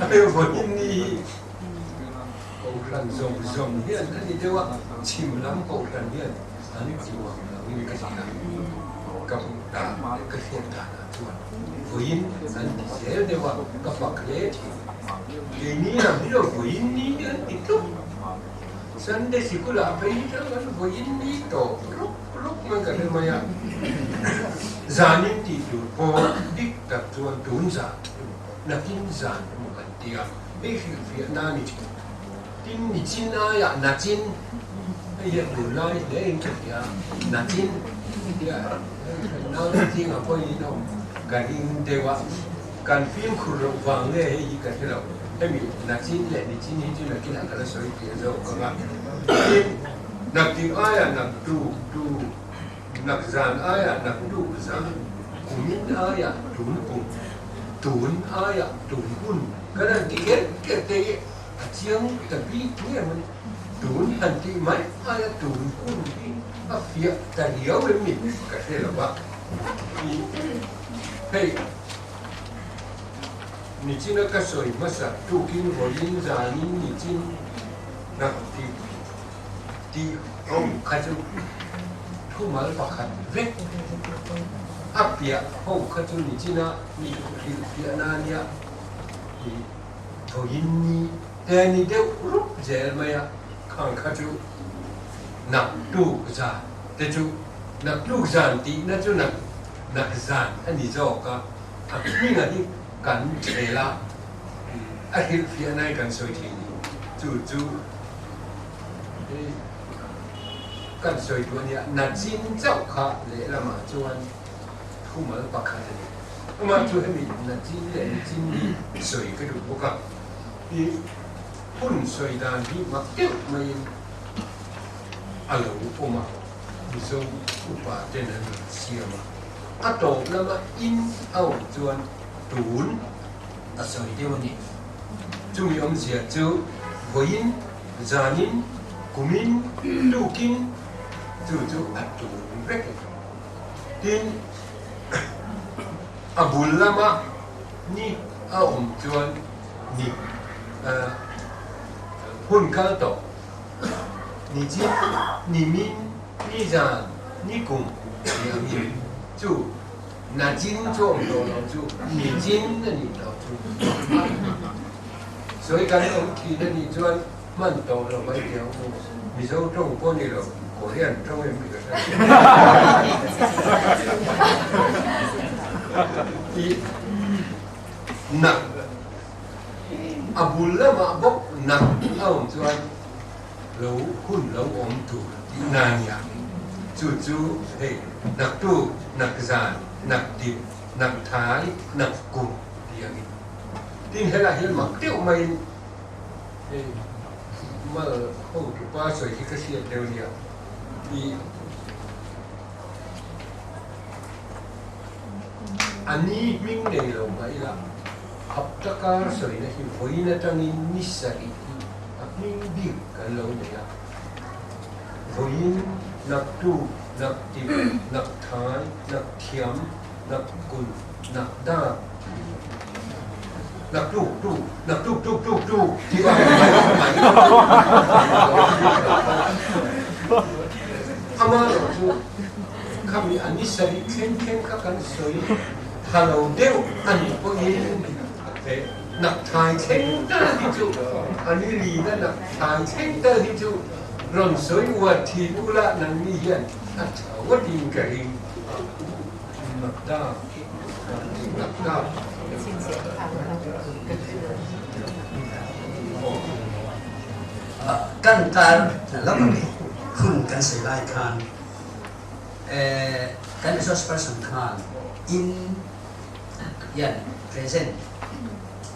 tih vawiin ni hi Kohhran zawng zawng hian a ni deuh a, chhim lam Kohhran hian an ti uang loin ka hria. Ka hmuh dan leh ka hriat danah chuan vawiin an ti zel deuh a, ka fak hle thin. Keini lam hi lo vawiin ni an ti tluk. Sunday sikulah phei hi chuan kan vawiin ni tawp rup rup mai ka hre mai a. Zanin tih tur pawh dik tak chuan tun zan emaw nakin zan emaw kan ti a, hei hrilhfiah na ni thin. Tin nichin aiah nachin hei hian tunlai hle in ka hria nachin tia naute zingah pawhin awm ka ring deuh a, kan fimkhur loh vang nge hei hi ka hre lo, hemi nachin leh nichin hi chu nakinah ka la sawi tir zawk ang a, tin naktik aiah naktu tu, nakzan aiah naktuk zan, kumin aiah tun kum, tun aiah tun hun kan han ti kher kher te hi. A chiang ta bik nge maw ni? Tun han tih mai aia tun hun hi a fiah ta riau em ni ka hre lo va. I hei nichina ka sawi hmasa tukin vawiin zanin nichin nak tih tih ho kha chu thumal pakhat vek a piah ho kha chu nichina mi hrilhfiahna ania i Vawiin ni te ni deuh rup zel mai a, khang kha chu nak tuk zan te chu nak tuk zan tihna chu nak nak zan a ni zawk a, a hminga hi kan thel a, a hrilhfiah nai kan sawi thin ni, chu chu kan sawi duh a nia, nachin chauh kha lehlamah chuan thumal pakhat a ni. Amah chu hemi Nachin leh Nichin hi sawi ka duh bawk a, i hun sawi dan hi mak deuh maiin a lo awm a, Mizo upa ten an rawn siam a, a tawp lama in a awm chuan tun a sawi deuh a ni. Chumi awmzia chu vawiin, zanin, kumin, tukin chu chu a tun vek a ni. Tin, a bul lama ni a awm chuan ni hun kal tawh, ni chin, ni min, ni zan, ni kum tih angin chu na chin chu awm tawh lo chu ni chin a nih tawh chu. Sawi kan awm thin a nih chuan hman tawh lo mai teh ang u. Mizo tawng pawh ni lo, Korean tawng em ni ka hre lo. Tih nak a bul lamah bawk nak a awm chuan lo hun lo awm tur tih na nia. Chu chu hei nak tu, nak zan, nak dip, nak thai, nak kum tih angin. Tin helaiah hian mak deuh maiin Hei mal ho tupa sawi hi ka hriat deuh nia i. A ni hming nei lo mah ila, hapta kar sawina hi vawiin atangin ni sarih hi a hming bik kan lo nei a. Vawiin, naktu, naktik, nakthai, nakthiam, nakkun, nakdak, naktuk tuk, naktuk tuk tuk tuk tih ang mai mai Amaherawh chu khami a ni sarih thleng thleng kha kan sawi pha lo deuh a nih pawhin nakthai thleng tal hi chu a ni lina nakthai thleng tal hi chu rawn sawi uar thin ula nangni hian a tha ngawtin ka ring nakdak nakdak. Kan tar lam a ni hun kan sawi lai khan kan resource person khan in hian present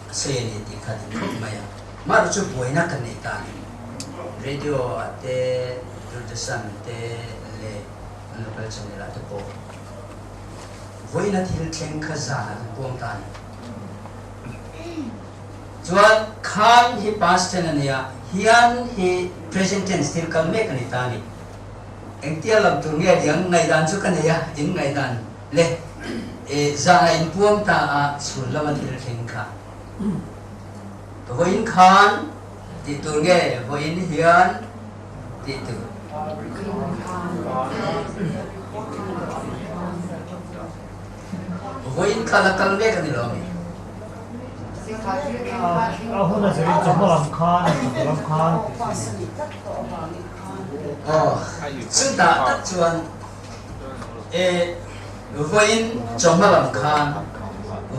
a sawi a ni tih kha dik khawp mai a. Mahrawh chu buaina kan nei ta a ni. Radio ah te, Doordarshan te leh local channel ah te pawh vawiina thil thleng kha zan ah kan puang ta a ni. Chuan khan hi past tense a nia, hian hi present tense thil kal mek a ni ta a ni. Engtia lam tur nge liang ngaihdan chu ka nei a, in ngaihdan le e zana in puang ta a chhun lama thil thleng kha. Vawiin khan tih tur nge vawiin hian tih tur? Vawiin kha la kal mek a ni lo ami? A hun a zirin chawhma lam khan, chawhma lam khan tih chu. Aw, chutah tak chuan e vawiin chawhma lam khan,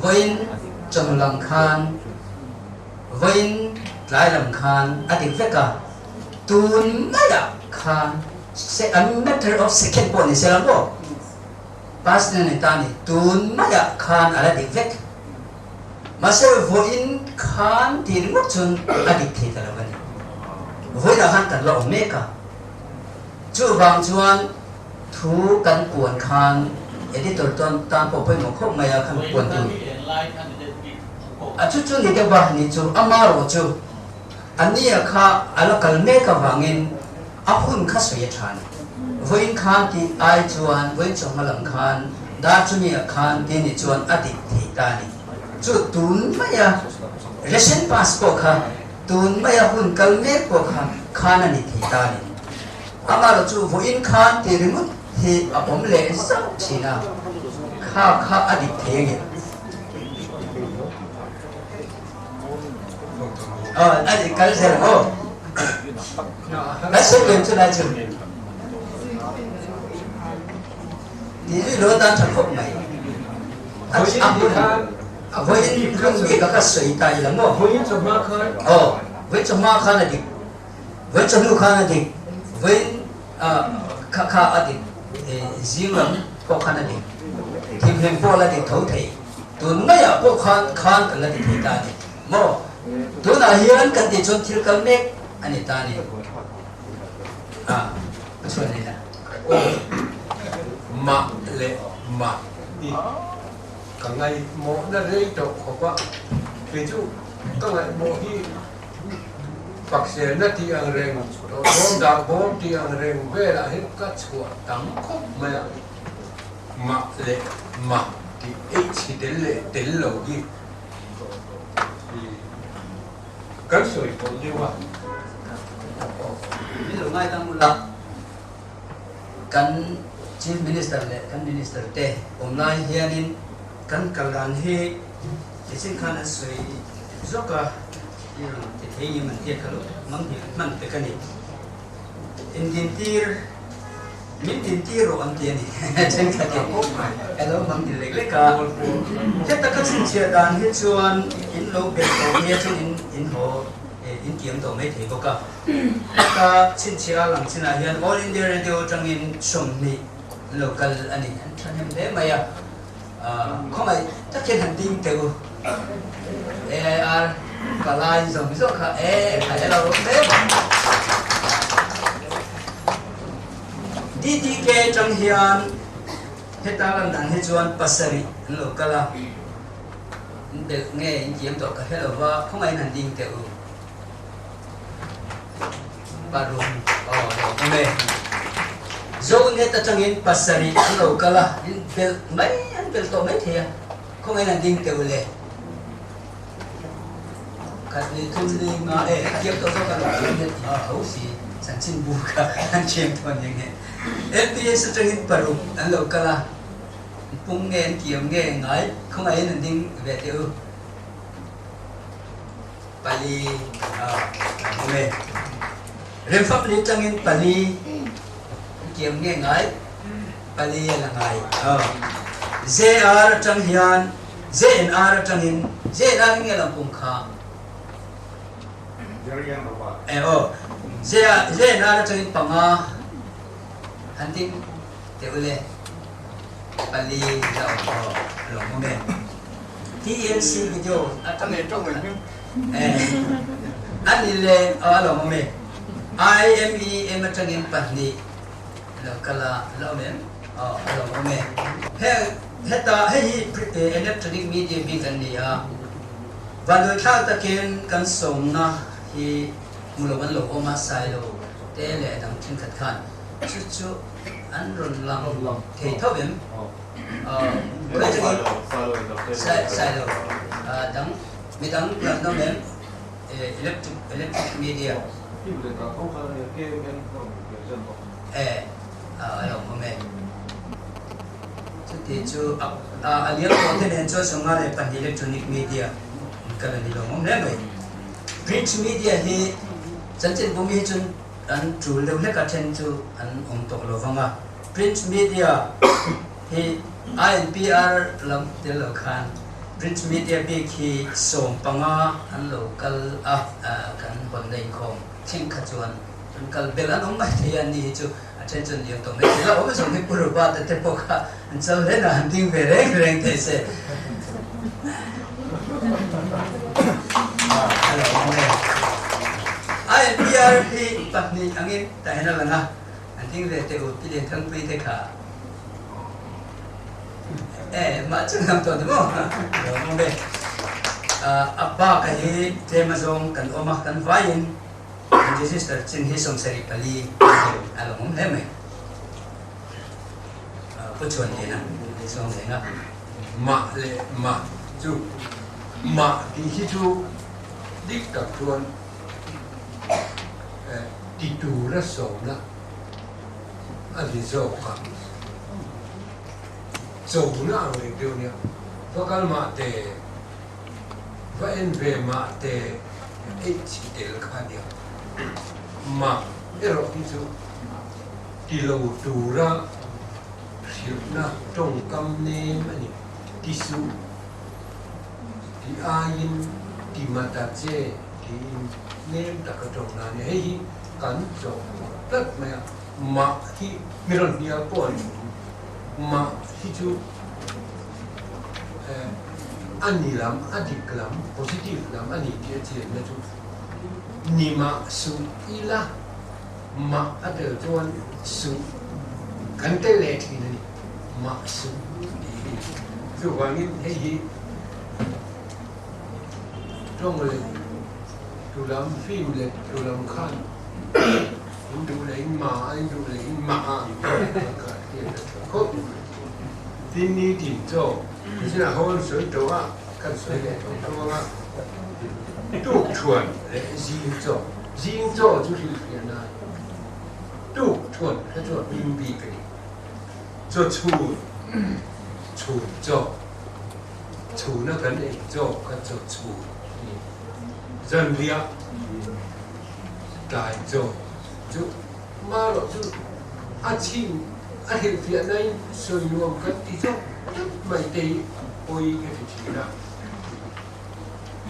vawiin chawhnu lam khan, vawiin tlai lam khan a dik vek a, tun maiah khan a matter of second pawh ni se la maw? Pastor ni ta ni tun maiah khan a la dik vek. Mahse vawiin khan ti ringawt chuan a dik thei ta lo a ni. Vawiinah khan kan la awm mek a. Chuvang chuan thu kan puan khan editor tan tan pawh pawimawh khawp mai a khan puan tur. A chu chu ni deuh va ni chu amarawh chu a nia kha a la kal mek avangin A hun kha sawi a tha ni. Vawiin khan tih ai chuan vawiin chawhma lam khan dar chumi-ah khan ti ni chuan a dik thei ta ni. Chu tun maia ration pass pawh kha tun maia hun kal mek pawh kha khan a ni thei ta ni. Amaherawh chu vawiin khan ti ringawt hi a awm leh zauh thin a, kha kha a dik thei a nge. Aw a dik kal zel maw? Kan sawi lem chu lai chu ti zui lo tan tha khawp mai. A a vawiin hun bik a ka sawi ta ila maw? Vawiin chawhma khan. Aw, vawiin chawhma khan a dik. Vawiin chawhnu khan a dik. Vawiin kha kha a dik. Zing lam pawh khan a dik. Thimhlim pawh la dik tho thei. Tun maiah pawh khan khan kan la ti thei ta a ni. Maw? Tunah hian kan tih chuan thil kal mek a ni ta a ni. A, ka chhuan nei la. Aw, mah leh mah hi ka ngaihmawhna rei tawh khawp a, kei chu ka ngaihmawh hi Pakselna tih ang reng, bawm dah bawm tih ang reng velah hian ka chhuah tam khawp mai a. Mah leh mah tih eih chhi tel leh tel lo hi kan sawi pawlh deuh a. Min lo ngaidam ula, kan Chief Minister leh kan Minister te awm lai hianin kan kal dan hi nichin khan an sawi zawk a, i rawn ti thei ngem an tia kha lo mang hi hman pek a ni. Indintir, min dintir rawh an ti a ni. Thenkhatin a lo hmang dil lek lek a. Heta ka chhinchhiah dan hi chuan in lo belh tawh nia chuan in in haw in tiam tawh mai thei bawk a. Heta chhinchhiah a lang chinah hian All India Radio atangin 20 an lo kal a ni. An thahnem hle mai a. Khawngaih tak hian han ding teh u. AIR palai zawng zawng kha e a e lo hle mai. DDK atang hian Heta lan dan hi chuan pasarih an lo kal a, in belh nge in kiam tawh ka hre lo va, khawngaihin han ding teh u. Paruk aw lo awm e. Zonet atangin pasarih an lo kal a, in belh mai an belh tawh mai thei a, khawngaihin han ding teh u le. Khat leh thum li nga e a kiam tawh zawk a lo zonet tih tho si chanchin bu kha an thiam tawh aniang e. LPS atangin paruk an lo kal a, pung nge an kiam nge ngai khawngaihin an ding ve teh u. Pali a awm e. Remfamli atangin pali an kiam nge ngai pali a la ngai. JR atang hian JNR atangin JNR hi nge lam pung kha? E aw JNR atangin panga han ding teh u le pali la awm aw a lawm awm e. TLC video atang a ni le aw a lawm awm e. IMEM atangin pahnih lo kal a la awm em? Aw a lawm awm e. Heng heta hei hi electronic media bik an ni a, vanduaithlak takin kan sawmna hi hmu lo an lo awm a, Sailo te leh a dang thenkhat khan chu chu an rawn lang thei tho em? Sailo dang midang lan awm em? Electric electric media e a lo awm e. Chuti chu a liam tawh te nen chuan 52 electronic media in kal a ni lo awm hle mai. Print media hi chanchinbu mi hi chuan an tul deuh hlek a then chu an awm tawh lo vang a. Print media hi INPR lam tel lo khan print media bik hi 15 an lo kal a, kan hawnna inkhawm thleng kha chuan an kal belh an awm mai thei a, ni hi chu a then chuan liam tawh mai thei la awm zawng hi Pu Robert-a te pawh kha an chal hle na han ding ve reng reng thei se. A lo awm e. INPR hi pahnih angin tah hian a lang a. An ding ve teh u, Pi Lianthangpui te kha. E, mah chu lam tawh ni maw? Lo awm ve. A bak a hi tlem azawng kan awm a, kan vaiin kan register chin hi 74 a lo awm hle mai. Pu Chhuanliana sawm leh a. Mah leh mah chu mah tih hi chu dik tak chuan ti tura sawmna a ni zawk a, chona ang reng deuh nia, va kal mah te, va en ve mah te eih chi tel kha nia, mah erawh hi chu ti lo tura hrilhna tawngkam nem a ni, ti suh ti aiin ti mata che. Tiin nem taka tawng na nia. Hei hi kan chawh tlat mai a, mah hi mi rawn hnial pawh a ni lo. Mah hi chu a ni lam, a dik lam, positive lam a ni tih a chianna chu ni mah suh ila, mah a tel chuan suh kan tel leh thin a ni, mah suh tih hi. Chuvangin hei hi. Tawng leh tu lam film leh tu lam khan in duh leh in ma a in duh leh in ma a kha hian a tha khawp mai. Tin ni tin chaw zinah ho an sawi tawh a kan sawi leh tawh tho ang a tuk thuan leh zing chaw zing chaw chu hrilhfiah nan tuk thuan kha chu a hming bik a ni chaw chhun chhun chaw. Chhuna kan ei zawk kha chaw chhun a ni. Zanriah tlai chaw chu marawh chu a chhin a hrilhfiah nain sawi nuam kan ti zawk tlat mai te hi pawi ka ti thin a.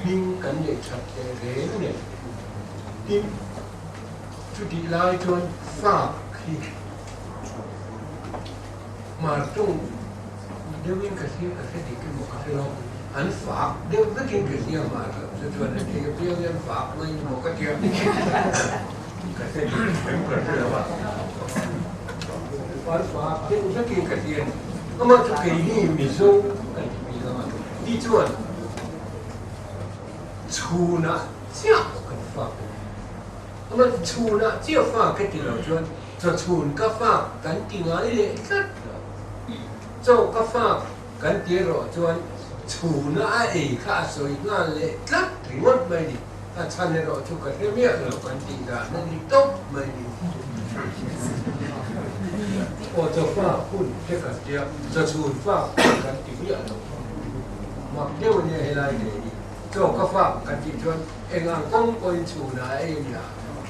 Hming kan neih that teh reng nen. Tin, chutih lai chuan fak hi hmartawng Deuhin ka hria ka hre dik emaw ka hre lo, an fak deuh vekin ka hria mah lo chu chuan an thei apiang hian fak mai emaw ka tia ka hre dik em ka hre lo a, an fak deuh vekin ka hria a ni. Amah chu keini Mizo kan ti bik ang a, ti chuan chhunah chiah kan fak a ni. Amah chu chhunah chiah fak ka ti lo chuan chawchhun ka fak kan ti ngai leh tlat lo. Chaw ka fak kan ti erawh chuan chhuna a ei kha a sawi nghal leh tlat ringawt mai ni. A chhan erawh chu ka hre miah lo kan tih dan a ni tawp mai ni. Aw chawfa hun te kan tia, chawchhun fak hun kan ti miah lo. Mak deuh ania helai nei hi. Chaw ka fak kan tih chuan eng ang kawng pawhin chhunah a ei nia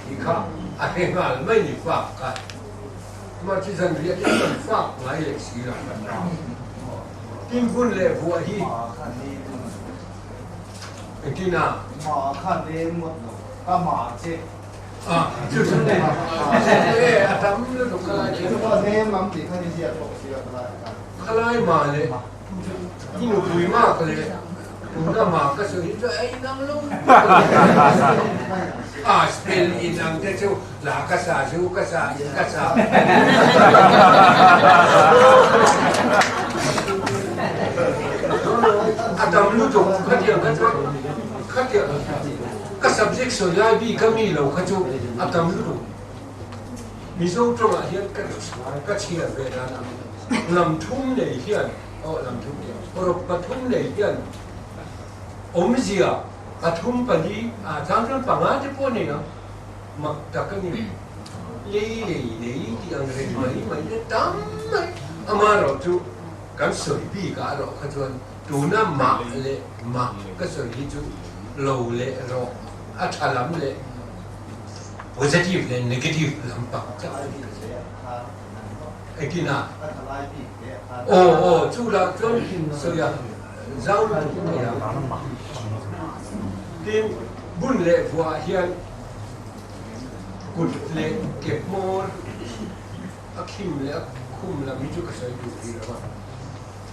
tih kha a hre nghal mai ni fak kha. Amah chu zanriah te chuan fak ngai leh si lo. Tin hun leh vuah hi. Engtin a? Ma kha nem ngawt lo, ka ma che. Ah, chu chu ne. E, a tam lutuk khalai chu. Chu pawh nem ang tih kha ni ziah pawh si a khalai kha. Khalai ma le, i nupui mak le, tuna ma ka sawi hi chu a inang lo. Ah, spell inang te chu la ka sa, zu ka sa, in ka sa. A tam lutuk khatiang kha chuan khatiang ka subject sawi lai bik a mi lo kha chu a tam lutuk. Mizo tawngah hian ka ka chhiar ve dan a lam thum nei hian aw lam thum tih rawp pathum nei hian awmzia pathum pali ah chang chuan panga te pawh a nei ang. Mak tak a ni. Lei lei lei tih ang reng mai mai te tam mai. Amaherawh chu kan sawi bik ah erawh kha chuan tuna mah leh mah ka sawi hi chu lo leh rawh a tha lam leh positive leh negative lam pak chauh a ni ka sawi. Engtin a? Aw aw chu lah chuan sawi a zau lutuk thei ang. Tin bun leh vuah hian Kut leh ke hmawr a khim leh a khum lam hi chu ka sawi duh rih lo a,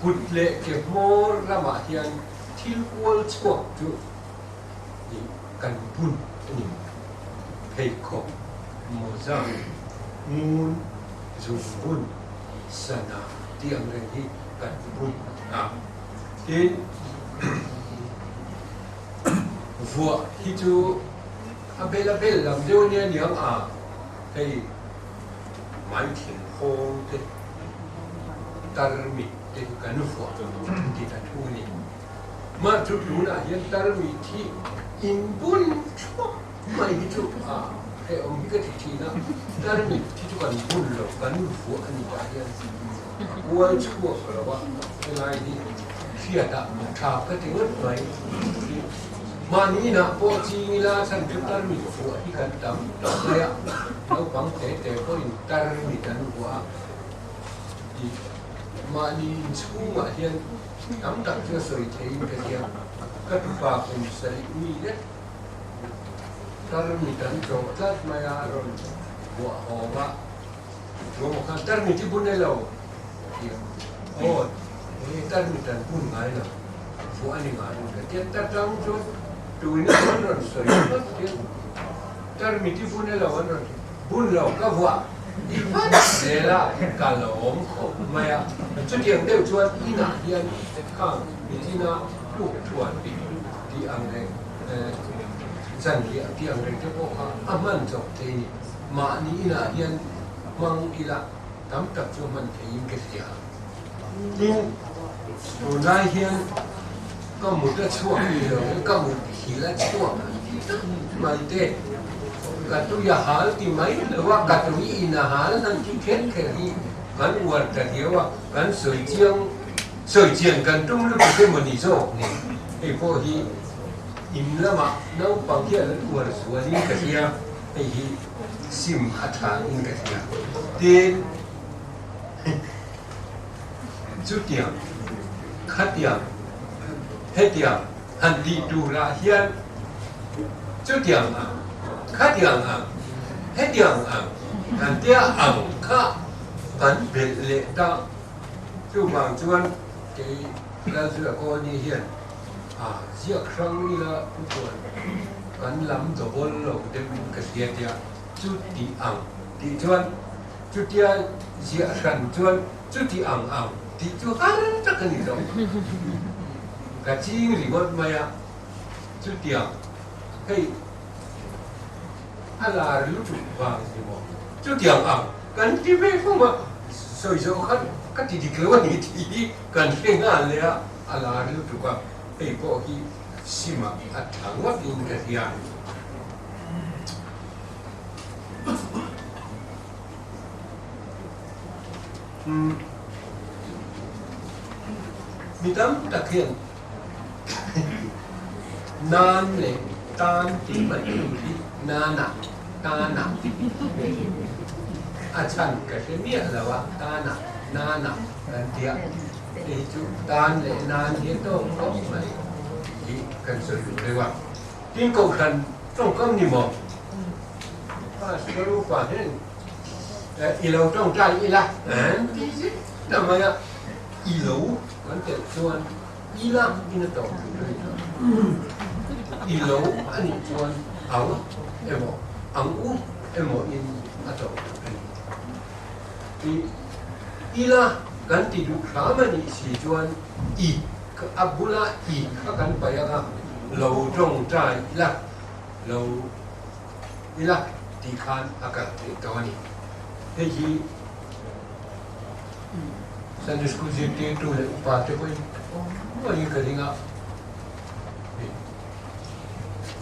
kut leh ke hmawr lamah hian thil kual chhuak chu ih kan bun a ni. Pheikhawk, mawza, ngun, zungbun, sana tih ang reng hi kan bun a. Tin, vuah hi chu A bel a bel lam deuh ania niang a, hei mai thing hawng te tarmit te hi kan vuah ti ta thu a ni. Mah chu tunah hian tarmit hi in bun thuak mai hi chu a hrehawm hi ka ti thin a, tarmit hi chu kan bun lo, kan vuah a ni tah hian a kual chhuak lo a, helai hi hriatah tha ka ti ngawt mai. Mahni inah pawh ching ila chhan chu tarmit vuah hi kan tam tak mai a, naupang te te pawhin tarmit an vuah a tih mahni inchhungah hian tam tak chu a sawi theiin ka hria. Ka tupa kum sarih mi lek tarmit an tlawh tlat mai a, a rawn vuah hawng a, Tuamaw khan tarmit i bun e lo a ti a, aw he tarmit an bun ngai lo, vuah a ni ngai lo ka ti a, ta tang chuan tuina an rawn sawi phawt hian tarmit i bun e lo an rawn ti, bun lo ka vuah i vat zel a ka lo awm khawp mai a, chutiang deuh chuan inah hian khang mitina tuk thuan tih ang reng zanriah tih ang reng te pawh kha a hman chawp thei a ni. Mahni inah hian hmang ila tam tak chu hman theiin ka hria. Tin, tunlai hian ka mut a chhuak ni lo in ka mut hil a chhuak an ti tak mai te. Ka tui a hal ti mai lo a, ka tui in a hal han ti kher kher hi kan uar ta riau a, kan sawi chiang sawi chian kan tum lutuk emaw ni zawk ni. Hei pawh hi in lamah naupang hian an uar zualin ka hria. Hei hi sim a tha in ka hria. Tin, chutiang, khatiang, hetiang han tih turah hian chutiang ang, khatiang ang, hetiang ang han tia ang kha kan belh leh ta. Chuvang chuan kei Lalzuia Kawlni hian a ziak hrang ila chu chuan kan lam double lo deuhin ka hria tia chuti ang tih chuan chutia ziah hran chuan chuti ang ang. Tih chu har tak a ni lo. Ka ching ringawt mai a, chutiang hei a lar lutuk vang ni maw? Chutiang ang kan ti ve fawm a, sawi zawh khan ka ti dik lo a ni tih hi kan hre nghal leh a, a lar lutuk a, hei pawh hi sim ah a tha ngawt in ka hria. Mi tam tak hian nan leh tan tih mai tur hi nana, tana a chhan ka hre miah lo a, tana, nana kan ti a, hei chu tan leh nan hi a tawk khawp mai tih kan sawi duh deuh a. Tin kohhran tawngkam ni maw? Pastor upa hian I lo tawngtai ila an ti zet ta mai a, i lo kan telh chuan ila in a tawng tur a ni lo. I lo a nih chuan ang emaw ang u emaw in a tawng tur a ni. I ila kan ti duh hram a nih si chuan i a bula i kha kan paih ang a, lo tawngtai ila lo. Ila tih khan a kal theih tawh a ni. Hei hi Sunday School zirtirtu leh upa te pawhin awm ka ring a,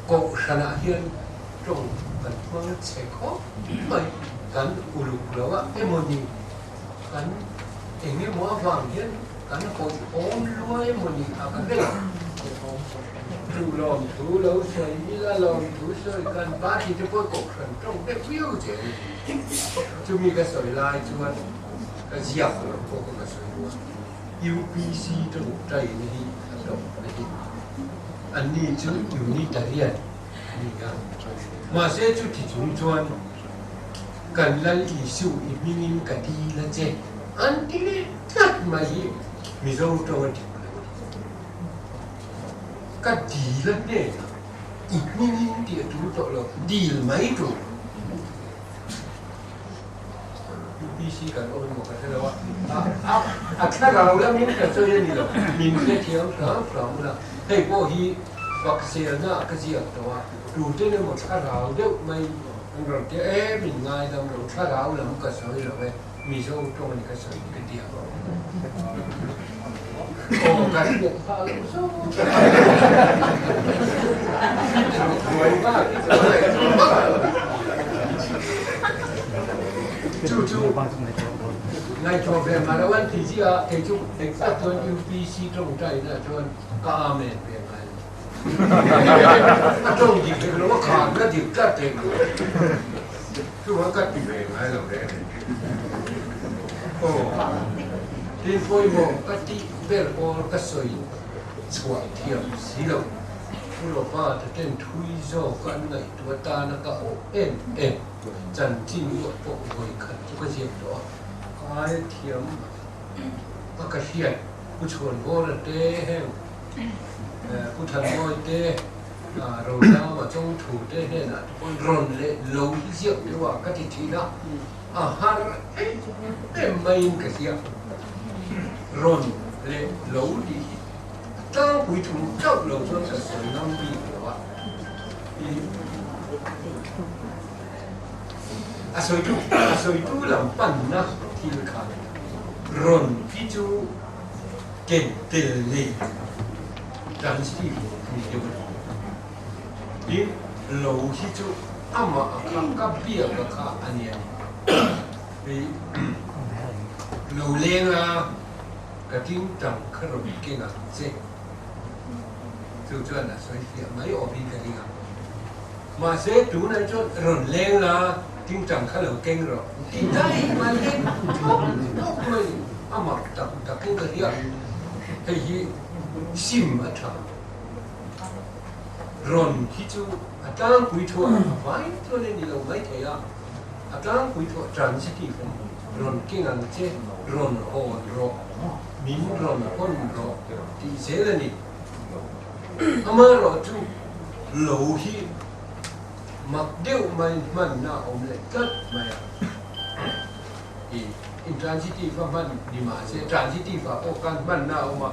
Kohhranah hian tawng kan hmang chhe khawp mai, kan uluk lo a emawni, kan eng emaw avang hian kan hawihhawm lua emawni a ka hrelo. Chu lawmthu lo sawi ila lawmthu sawi kan party te pawh kohhran tawng deuh viau che a ni. Chumi ka sawi lai chuan ka ziak lo pawh ka sawi duh a, UPC tawngtai na hi a tawp na hi anni chu Unitarian a ni a, mahse chuti chung chuan kan Lal Isu i hmingin ka dil a che an ti leh tlat mai hi Mizo tawng a dik lo a ni. Ka dil a hnenah i hmingin tih a tul tawh lo, dil mai tur. UPC kan awm emaw ka hre lo a, a thlarau lamin ka sawi a ni lo, min hrethiam hram hram ula, hei pawh hi Bakselna ah ka ziak tawh a, tuten emaw thlarau deuh mai an rawn ti a, e min ngaidam lo, thlarau lam ka sawi lo e. Mizo tawng ni ka sawi ka ti ang. Aw ka hriat phah loh zawk. Chu chu ngaihtuah ve mah lo an ti chiah a, kei chu engtak chuan UPC tawngtai na chuan ka amen ve ngai lo. A tawng dik vek lo a khar na dik tlat thei lo. Chuvang ka ti ve ngai lo reng reng. Aw, tin pawimawh ka tih ber pawl ka sawi chhuah thiam si lo. Pu Lawpa te ten thui zawk an ngaihtuah tana ka awh em em. Chanchin ruah pawh vawi khat chu ka ziak tawh a, ka aia thiam a ka hriat Pu Chhuanvawra te heng Pu Thanmawi te Rozama Chawngthu te hnenah te pawhin rawn leh lo hi ziak deuh a ka ti thin a, a har em em maiin ka hria. Rawn leh lo tih hi a tlangpui thum chauh lo chuan ka sawi ngam bik lo a. A sawitu a sawitu lam panna thil kha rawn hi chu ken tel nei transitive ni deuh a ni. Tin, lo hi chu amah a kha ka biak a kha a ni a ni. Hei lo leng a ka tingtang kha rawn keng ang che. Chu chuan a sawi fiah mai awmin ka ring a. Mahse tunah chuan rawn leng la tingtang kha lo keng rawh tih daih mai hi thawk thawk mai a mak tak takin ka hria. Hei hi sim a tha. Rawn hi chu a tlangpui thuah a vai chuan a ni lo mai thei a, a tlangpui thuah transitive a ni. Rawn keng ang che, rawn hawn rawh, min rawn hawn rawh tih zel a ni. Amaherawhchu lo hi mak deuh mai hmanna a awm leh tlat mai a. I intransitive a hman ni mahse transitive ah pawh khan hmanna a awm a,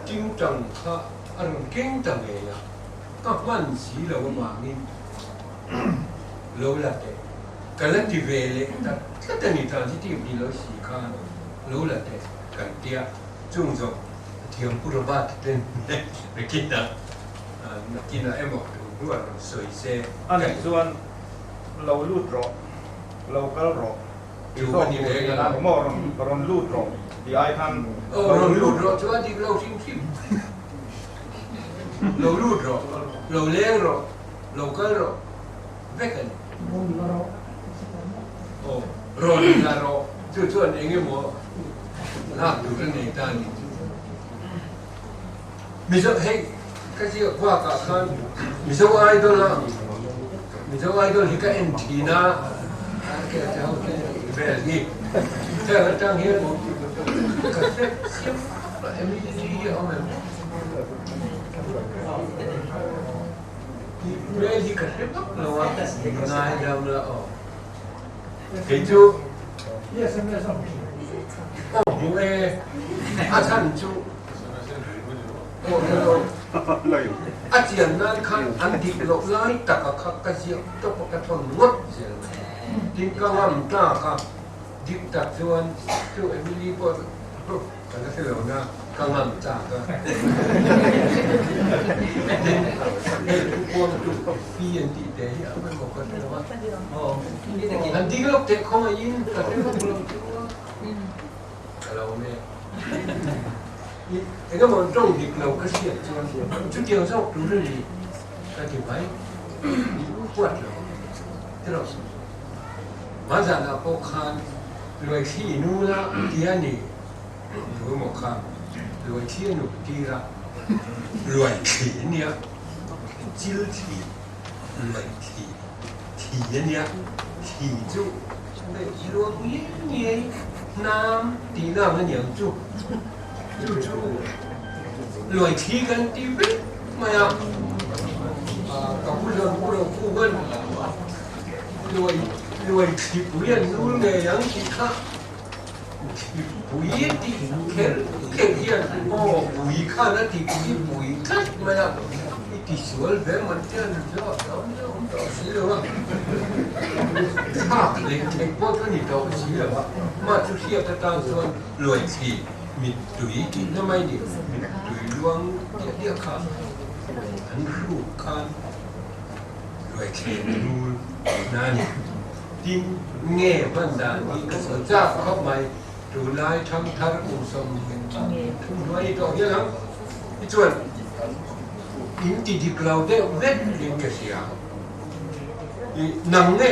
tingtang kha a rawn keng ta ngei a, ka hman si lo avangin lo la teh. Ka la ti ve leh ta tlat a ni, transitive ni lo si khan lo la teh kan tia, chung zawng a thiam Pu Robert ten nakinah nakinah emaw tun hnuah rawn sawi se. A nih chuan lo lut rawh. Lo kal rawh tih zawk tur tih na ni maw? Rawn lut rawh tih ai khan lo rawn lut rawh chu a dik lo hrim hrim. Lo lut rawh, lo leng rawh, lo kal rawh vek a ni. Rawn la rawh. Aw, rawn la rawh chu chuan eng emaw lak tur a nei ta a ni. Mizo hei ka ziak bakah khan Mizo Idol a Mizo Idol hi ka en thin a vel hi heng atang hian ka hre chiang vak lo Emily hi a awm em tih hmel hi ka hre vak lo a ngaidam la aw kei chu aw hmu e a chhan chu A chian nan khan an dik loh lai taka kha ka ziak tawp a, ka thawn ngawt zel mai. Tin, ka ngam tlak a, dik tak chuan chu Emily pawh chu ka la hre lo na, ka ngam tlak a. Tin, hei thu kuang chu pi an tih te hi a hman maw ka hre lo a. An dik lawk teh khawngaihin ka hre vak lo chu a. Ka lo awm e. Eng emaw an tawng dik lo ka hriat chuan chutiang zawk tur a ni ka ti mai. I huat lo tiraw? Hmanzanah pawh khan Luaithli i nu la ti a ni. Tu emaw khan Luaithli a nuk tir a, Luaithli a nia, chil thli, Luaithli thi a nia, thli chu luang ngiai ngiai hnam tihna ang a ni ang chu, chu chu luai thli kan ti vek mai a, ka pu hlawm pu lo pu huan luai luai thlipui an nul ngei ang tih kha thlipui tih kher kher hian aw pui khan a ti pui pui tlat mai a. I tisual ve man te an zawh tawh nia awm tawh si lo a, thlak leh theih pawh chu a ni tawh si lo a, mah chu hriat atan chuan luaithli mittui tihna mai ni, mittui luang diah diah kha an hruk khan luaithli an nul tihna a ni. Tin, nge hman dan hi ka sawi chak khawp mai, tunlai thangthar kum 30 a ni tawh hial ang. Tichuan, in ti dik lo deuh vek in ka hria. I nang nge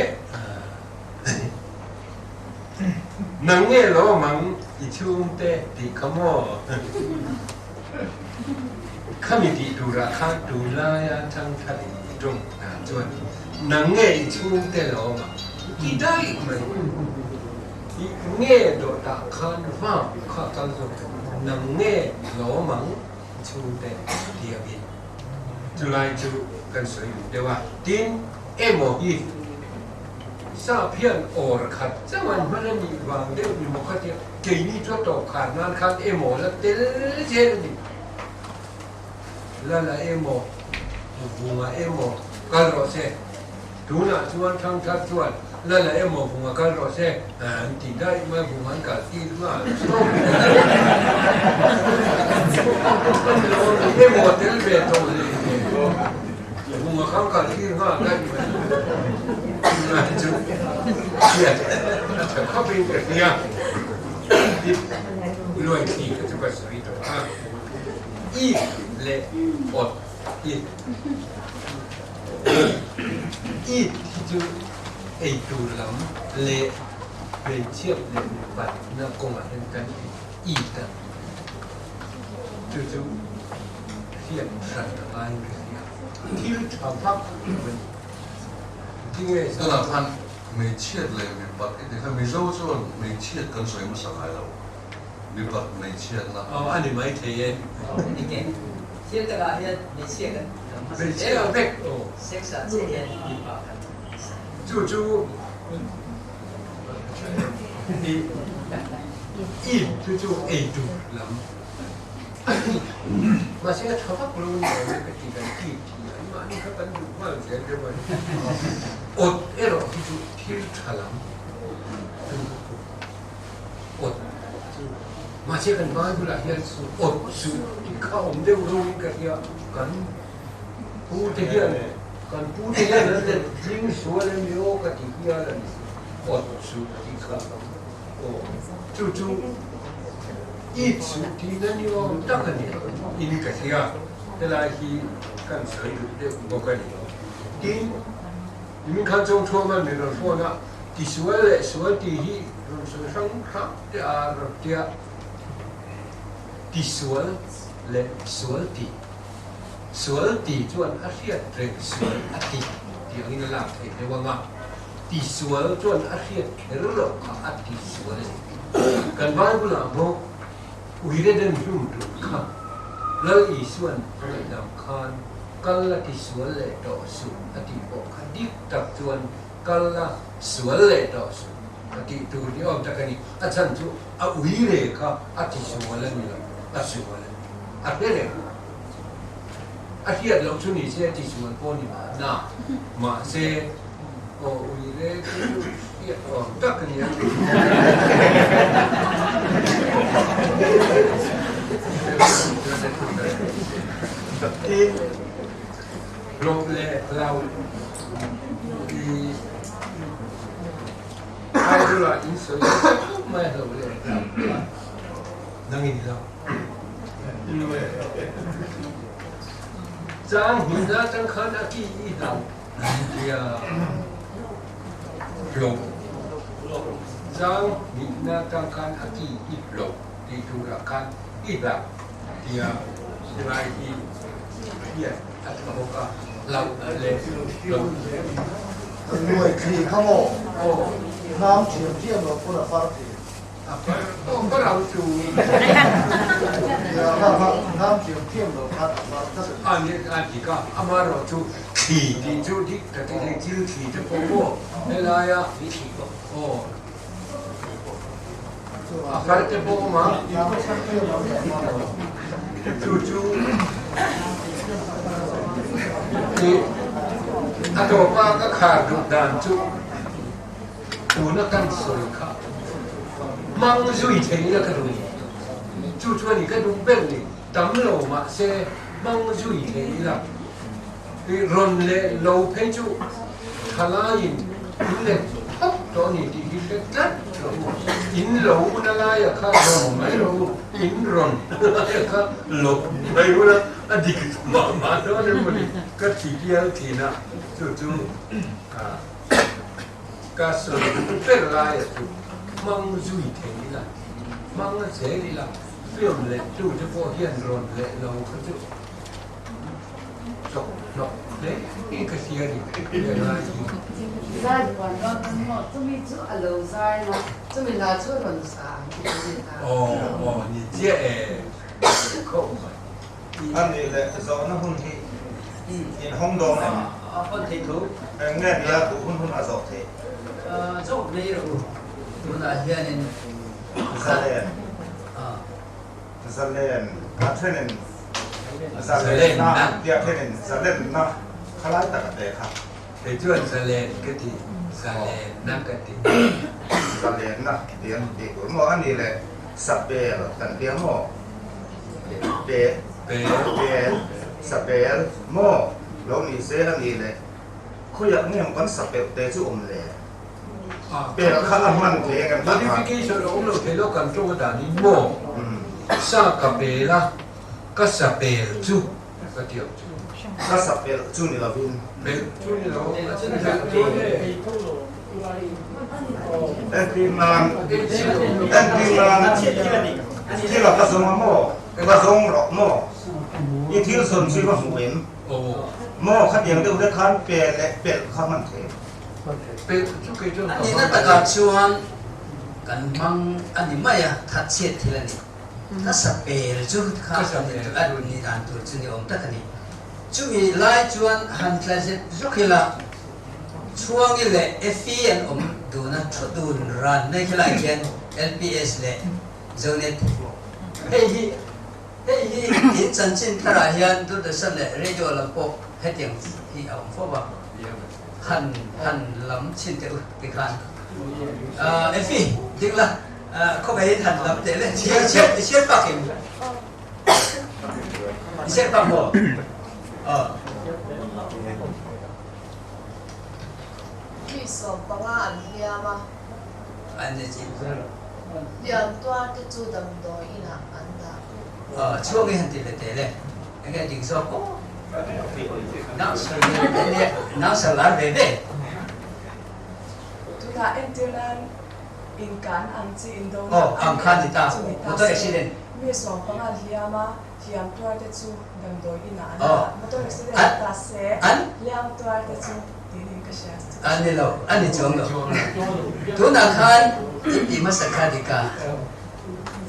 nang nge lawm ang i chhungte tih kha maw? Khami tih turah khan tunlaia thangthar in i tawng dan chuan nang nge i chhungte lawm ang ti daih mai. I nge dawtah khan vak kha kal zawk nang nge lawm ang chhungte tiangin chulai chu kan sawi duh deuh a. Tin, emaw hi sap hian awr khat chauh an hman a nih vang deuh ni maw kha tia keini chu a tawp khar nan khan emaw la tel zel a ni. Lala emaw, Vunga emaw kal rawh se. Tunah chuan thangthar chuan Lala emaw Vunga kal rawh se an ti daih mai, Vunga an kal tir nghal chawk. Emaw tel ve tawh leh Vunga kha an kal tir nghal daih mai. Tunah hi chu hriat a tha khawpin ka hria. Luaithli kha chu ka sawi tawh a. I leh awt hi It hi chu ei tur lam leh hmeichhiat leh mipatna kawngah hian kan it a, chu chu hriat hran a ngaiin ka hria. Thil tha vak lo a ni. Tinge Tunah khan hmeichhiat leh mipat i ti kha Mizo chuan hmeichhiat kan sawi hmasa ngai lo. Mipat hmeichhiatna. Aw a ni mai thei e. Ni ke. Thil takah hian hmeichhia kan lam hmasa zel Hmeichhia a. vek aw. Sex ah chiah hian mipa kan hmasa. Chu chu. I it chu chu ei tur lam a ni. Mahse a tha vak lo ni awm e ka ti kan ti ti an mahni kha kan duh nghal zel deuh a ni. Awt erawh hi chu thil tha lam a ni thung. Awt chu mahse kan Bible ah hian awt suh tih kha awm deuh ro in ka hria kan pu te hian kan pu te hian an let tling sual em aw ka ti hial a ni. Awt suh tih kha aw chu chu it suh tihna ni awm tak a ni in ka hria helai hi kan sawi duh deuh bawk a ni. Tin, nimin khan Chawngthuaman min rawn phone a, tisual leh sual tih hi rawn sawi hrang hrang teh a rawn tia, tisual leh sual tih, sual tih chuan a hriat reng sual a ti tih angin a lak theih deuh ang a. Tisual chuan a hriat kher loh kha a tisual a ni. Kan Bible-ah bawk uire den hlum tur kha Lal Isua'n a ngaihdam khan kal la tisual leh tawh suh a tih pawh kha dik tak chuan kal la sual leh tawh suh a tih tur ni awm tak a ni. A chhan chu a uire kha a tisual a ni lo, a sual a ni. A hre reng. A hriat loh chu ni se a tisual pawh ni mahna, mahse aw ui le chu hriat awm tak a nia. Tin, hlawh leh hlau i Bible-ah in sawi nasa khawp mai a hlauh leh hlau kha nang in hlau. Chang hmun na tang khan a ki i hlau tia hlo. Chang hnih na tang khan a ki i hlo ti turah khan i hlau tia silai hi hriat a tha bawk a, hlauh leh hlo. Nuai thli kha maw? Hnam thiam thiam lo pawn a far thei. Amaherawhchu thli tih chu dik takin hei thil thli te pawh maw helaia aw a far te pawh awm a, chu chu a tawpa ka khar duh dan chu. Tuna kan sawi kha hmang zui thei ila ka duh ni. Chu chu a ni ka duh ber ni. Tam lo mahse hmang zui thei ila. I rawn leh lo phei chu thalaiin in let phawt tawh a ni tih hi hre tlat rawh u. In lo na laia kha rawn mai rawh u, in rawn na laia kha lo mai ula a dik mah mah dawn emaw ni ka ti bial thin a, chu chu Ka sawi ber laia chu hmang zui thei ila, hmang zel ila, film leh tute pawh hian rawn leh lo kha chu chawk hnawk hle hi ka hria ni he lai hi. Zai buan dawn kan maw? Chumi chu a lo zai na, chumi hla chu a rawn sa ang tih ka ni ta. Aw aw ni chiah e, khawp mai. A nih leh zawhna hun hi in hawng dawn em? A hawn thei tho. Eng nge nia duh hun hun a zawh theih? Zawk mai rawh u. Tunah hianin Zalen Zalen a thenin Zalenna tia thenin Zalenna khalai tak a te kha. Kei chuan Zalen ka ti, Zalenna ka ti. Zalenna ti an tih tur maw? A nih leh Sapel kan tia maw? Pe Pel Sapel maw? Lo ni se a nih leh khawiah nge maw kan sapelh te chu awm le? Pel kha a hman thei ang em tak a? Modification a awm lo thei lo kan tawng a danin maw? Sa ka pel a, ka sapel chu ka ti ang chu. Ka sapelh chu ni lovin. Pelh chu ni lo, pelh chu ni. Entir nan, entir nan, thil a ka zawng a maw? Ka zawng rawh maw? I thil sawn chu i va hmu em? Maw khatiang deuh te khan pe leh pelh kha hman thei. A nihna takah chuan kan hmang a ni mai a, thatchhiat thil a ni. Ka sapel chu kha a ni dan tur chu ni awm tak a ni. Chumi lai chuan han tla zet zuk ila, Chhuangi leh Effie an awm. duna thu dun ran mai khilai khian LPS leh Zonet hei hi hei hi in chanchin tharah hian Doordarshan leh radio lam pawh hetiang hi a awm fo a, han han lam chhin teh u tikhan Effie ding la khawveiin han lam teh le i chhiar i chhiar pak em i chhiar pak maw aw. Mi 15 an hliam a. An ni chin. Hliam tuar te chu damdawi inah an dah. Aw chhuak i han ti ve teh le. Enge ding zawk aw. Nang sar lar ve ve. Tunah entir nan inkan ang chi indo na Aw ang kha ni ta. Motor accident. Mi 15 an hliam a. Hliam tuar te chu damdawi inah an dah. Motor accident a ta se hliam tuar te chu tiin ka hria. A ni lo, a ni chuang lo. Tunah khan in tih hmasa kha dik a.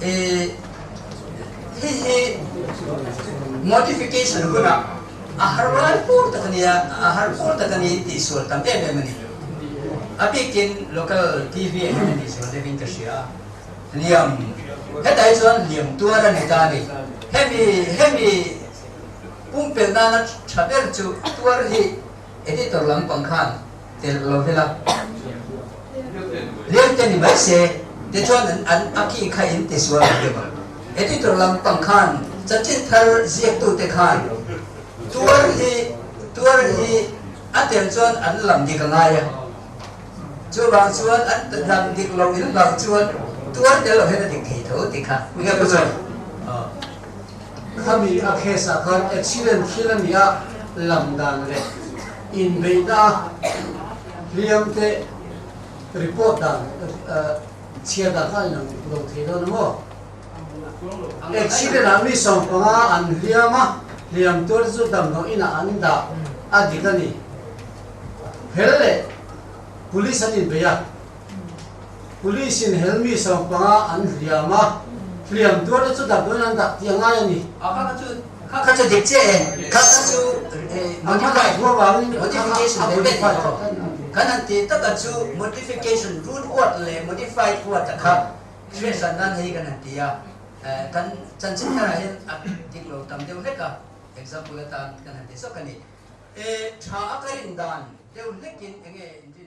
I hei hi modification hunah a har lai pur tak a nia, a har pur tak a ni in tihsual tam em em a ni. A bikin local TV ah hian a tihsual deuhin ka hria a. Liam, hetah hi chuan liam tuar a ni ta a ni. Hemi, hemi pumpelh nana tha ber chu tuar hi editor lampang khan telh lo vela. Liam te ni mai se, tichuan an an a khi kha in ti sual ang deuh a. Editor lampang khan chanchin thar ziaktute khan tuar hi, tuar hi a tel chuan an lam dik a ngai a. Chuvang chuan an lam dik lo in vang chuan tuar tel lo hian a dik thei tho tih kha nge pu John? Aw. Khami a case ah khan accident thil a ni a, lam dan leh inbeihna hliam te report dan chhiar dan kha a inang lo thei dawn a maw? Accident ah mi 15 an hliam a, hliam tuar chu damdawi inah an dah a dik a ni. Hel leh Police an inbei a, Police in hel mi 15 an hliam a, hliam tuar te chu damdawiin an dah tih a ngai a ni. Kha kha chu kha kha chu dik chiah e, kha kha chu modify modification ve ve tih aw. Kan han tih taka chu modification root word leh modified word a kha hriatsan nan hei kan han ti a, kan chanchin tharah hian a dik lo tam deuh hlek a, example atan kan han ti zawk a ni. E tha a ka rin dan deuh hlekin enge in rin?